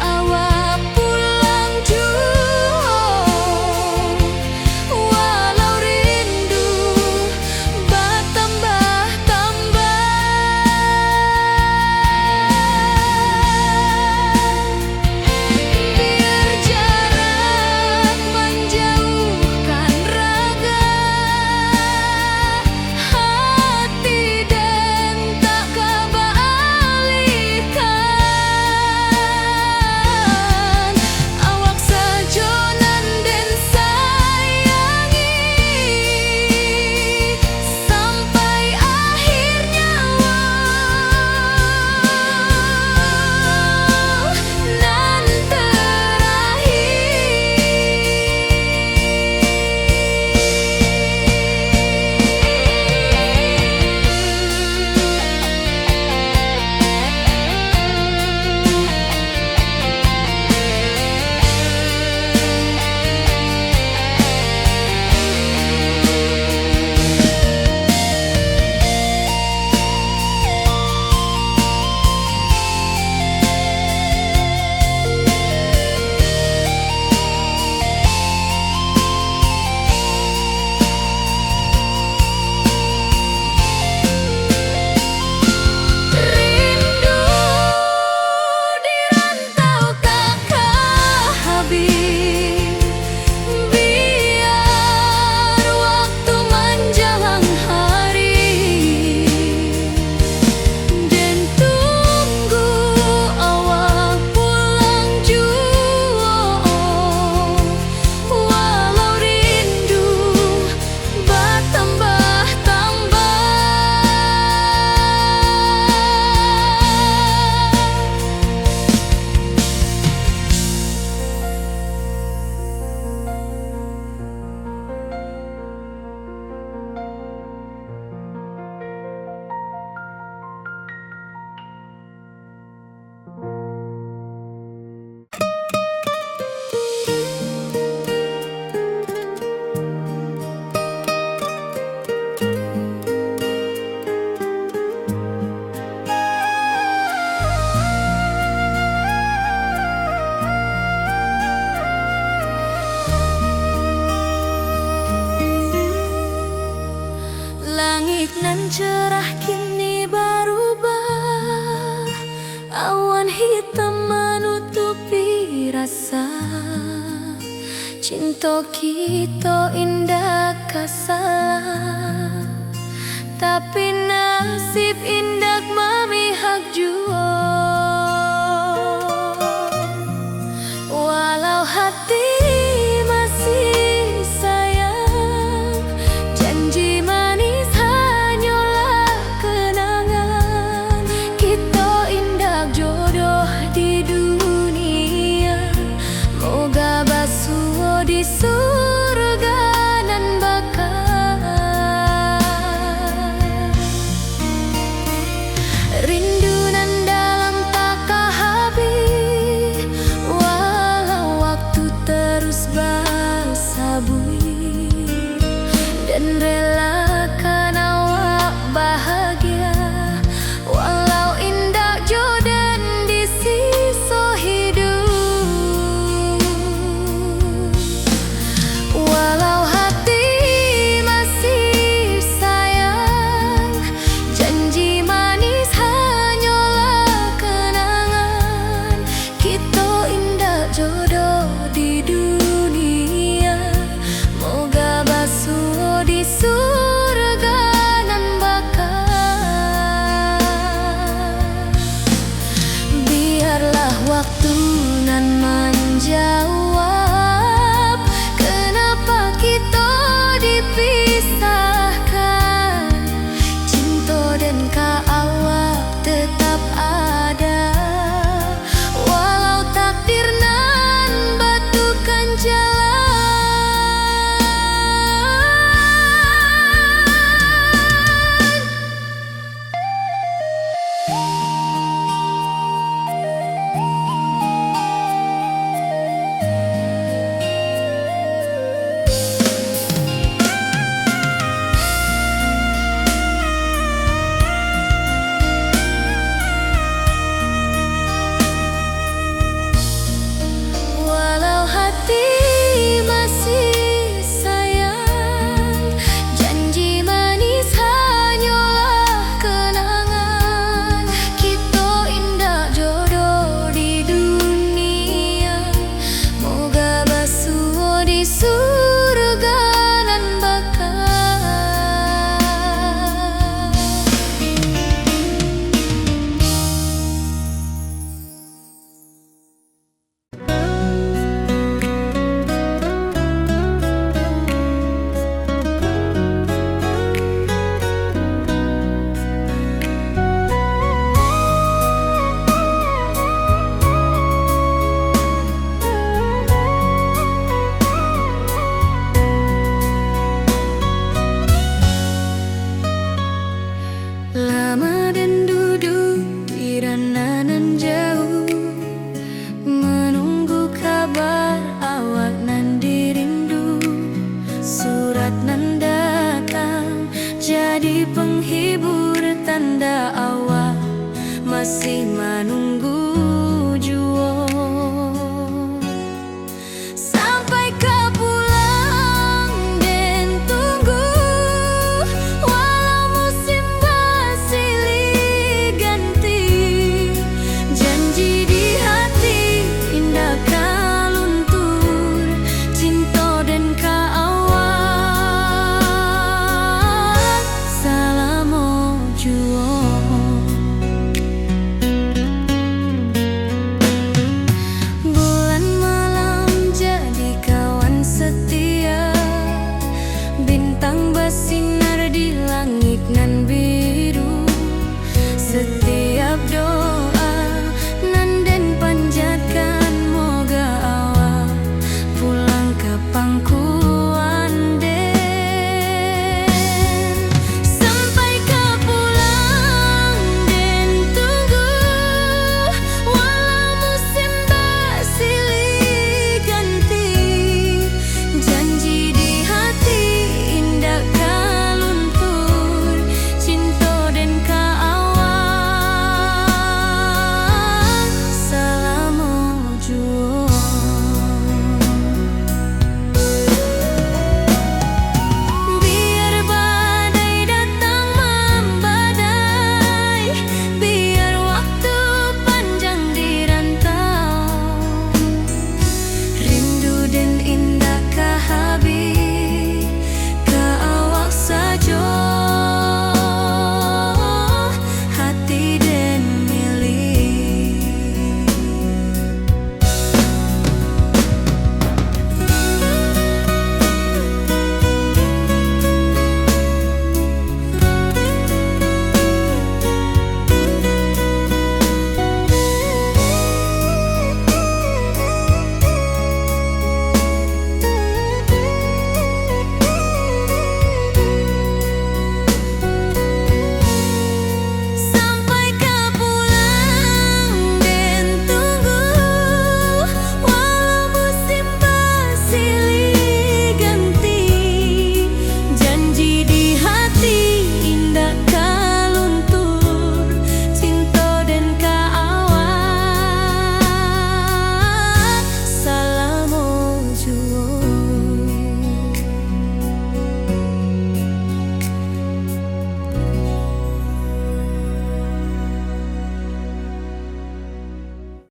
awak pulang juo, walau rindu batambah-tambah. Biar jarak manjauhkan raga, hati den tak ka baalihkan. Awak sajo nan den sayangi, sampai akhir nyawa nan terakhir. Rindu di rantau takah habih, biar waktu manjalang hari, den tunggu awak pulang juo, walau rindu batambah-tambah. Langik nan cerah kini barubah, awan hitam manutupi rasa. Cinto kito indak ka salah, tapi nasib indak mamihak juo. Walau hati masih sayang, janji manis hanyolah kenangan. Kito indak jodoh di dunia, moga basuo di surga nan baka. Biarlah waktu nan manjawab, kenapa kito dipisahkan. Cinto den ka awak tetap ada, walau takdir nan batukan jalan. Walau hati masih sayang, janji manis hanyolah kenangan. Kito indak jodoh di dunia, moga basuo di surga nan baka. Lama den duduak di rana nan jauah, manunggu kabar awak nan dirindu. Surat nan datang jadi penghibur, tanda awak masih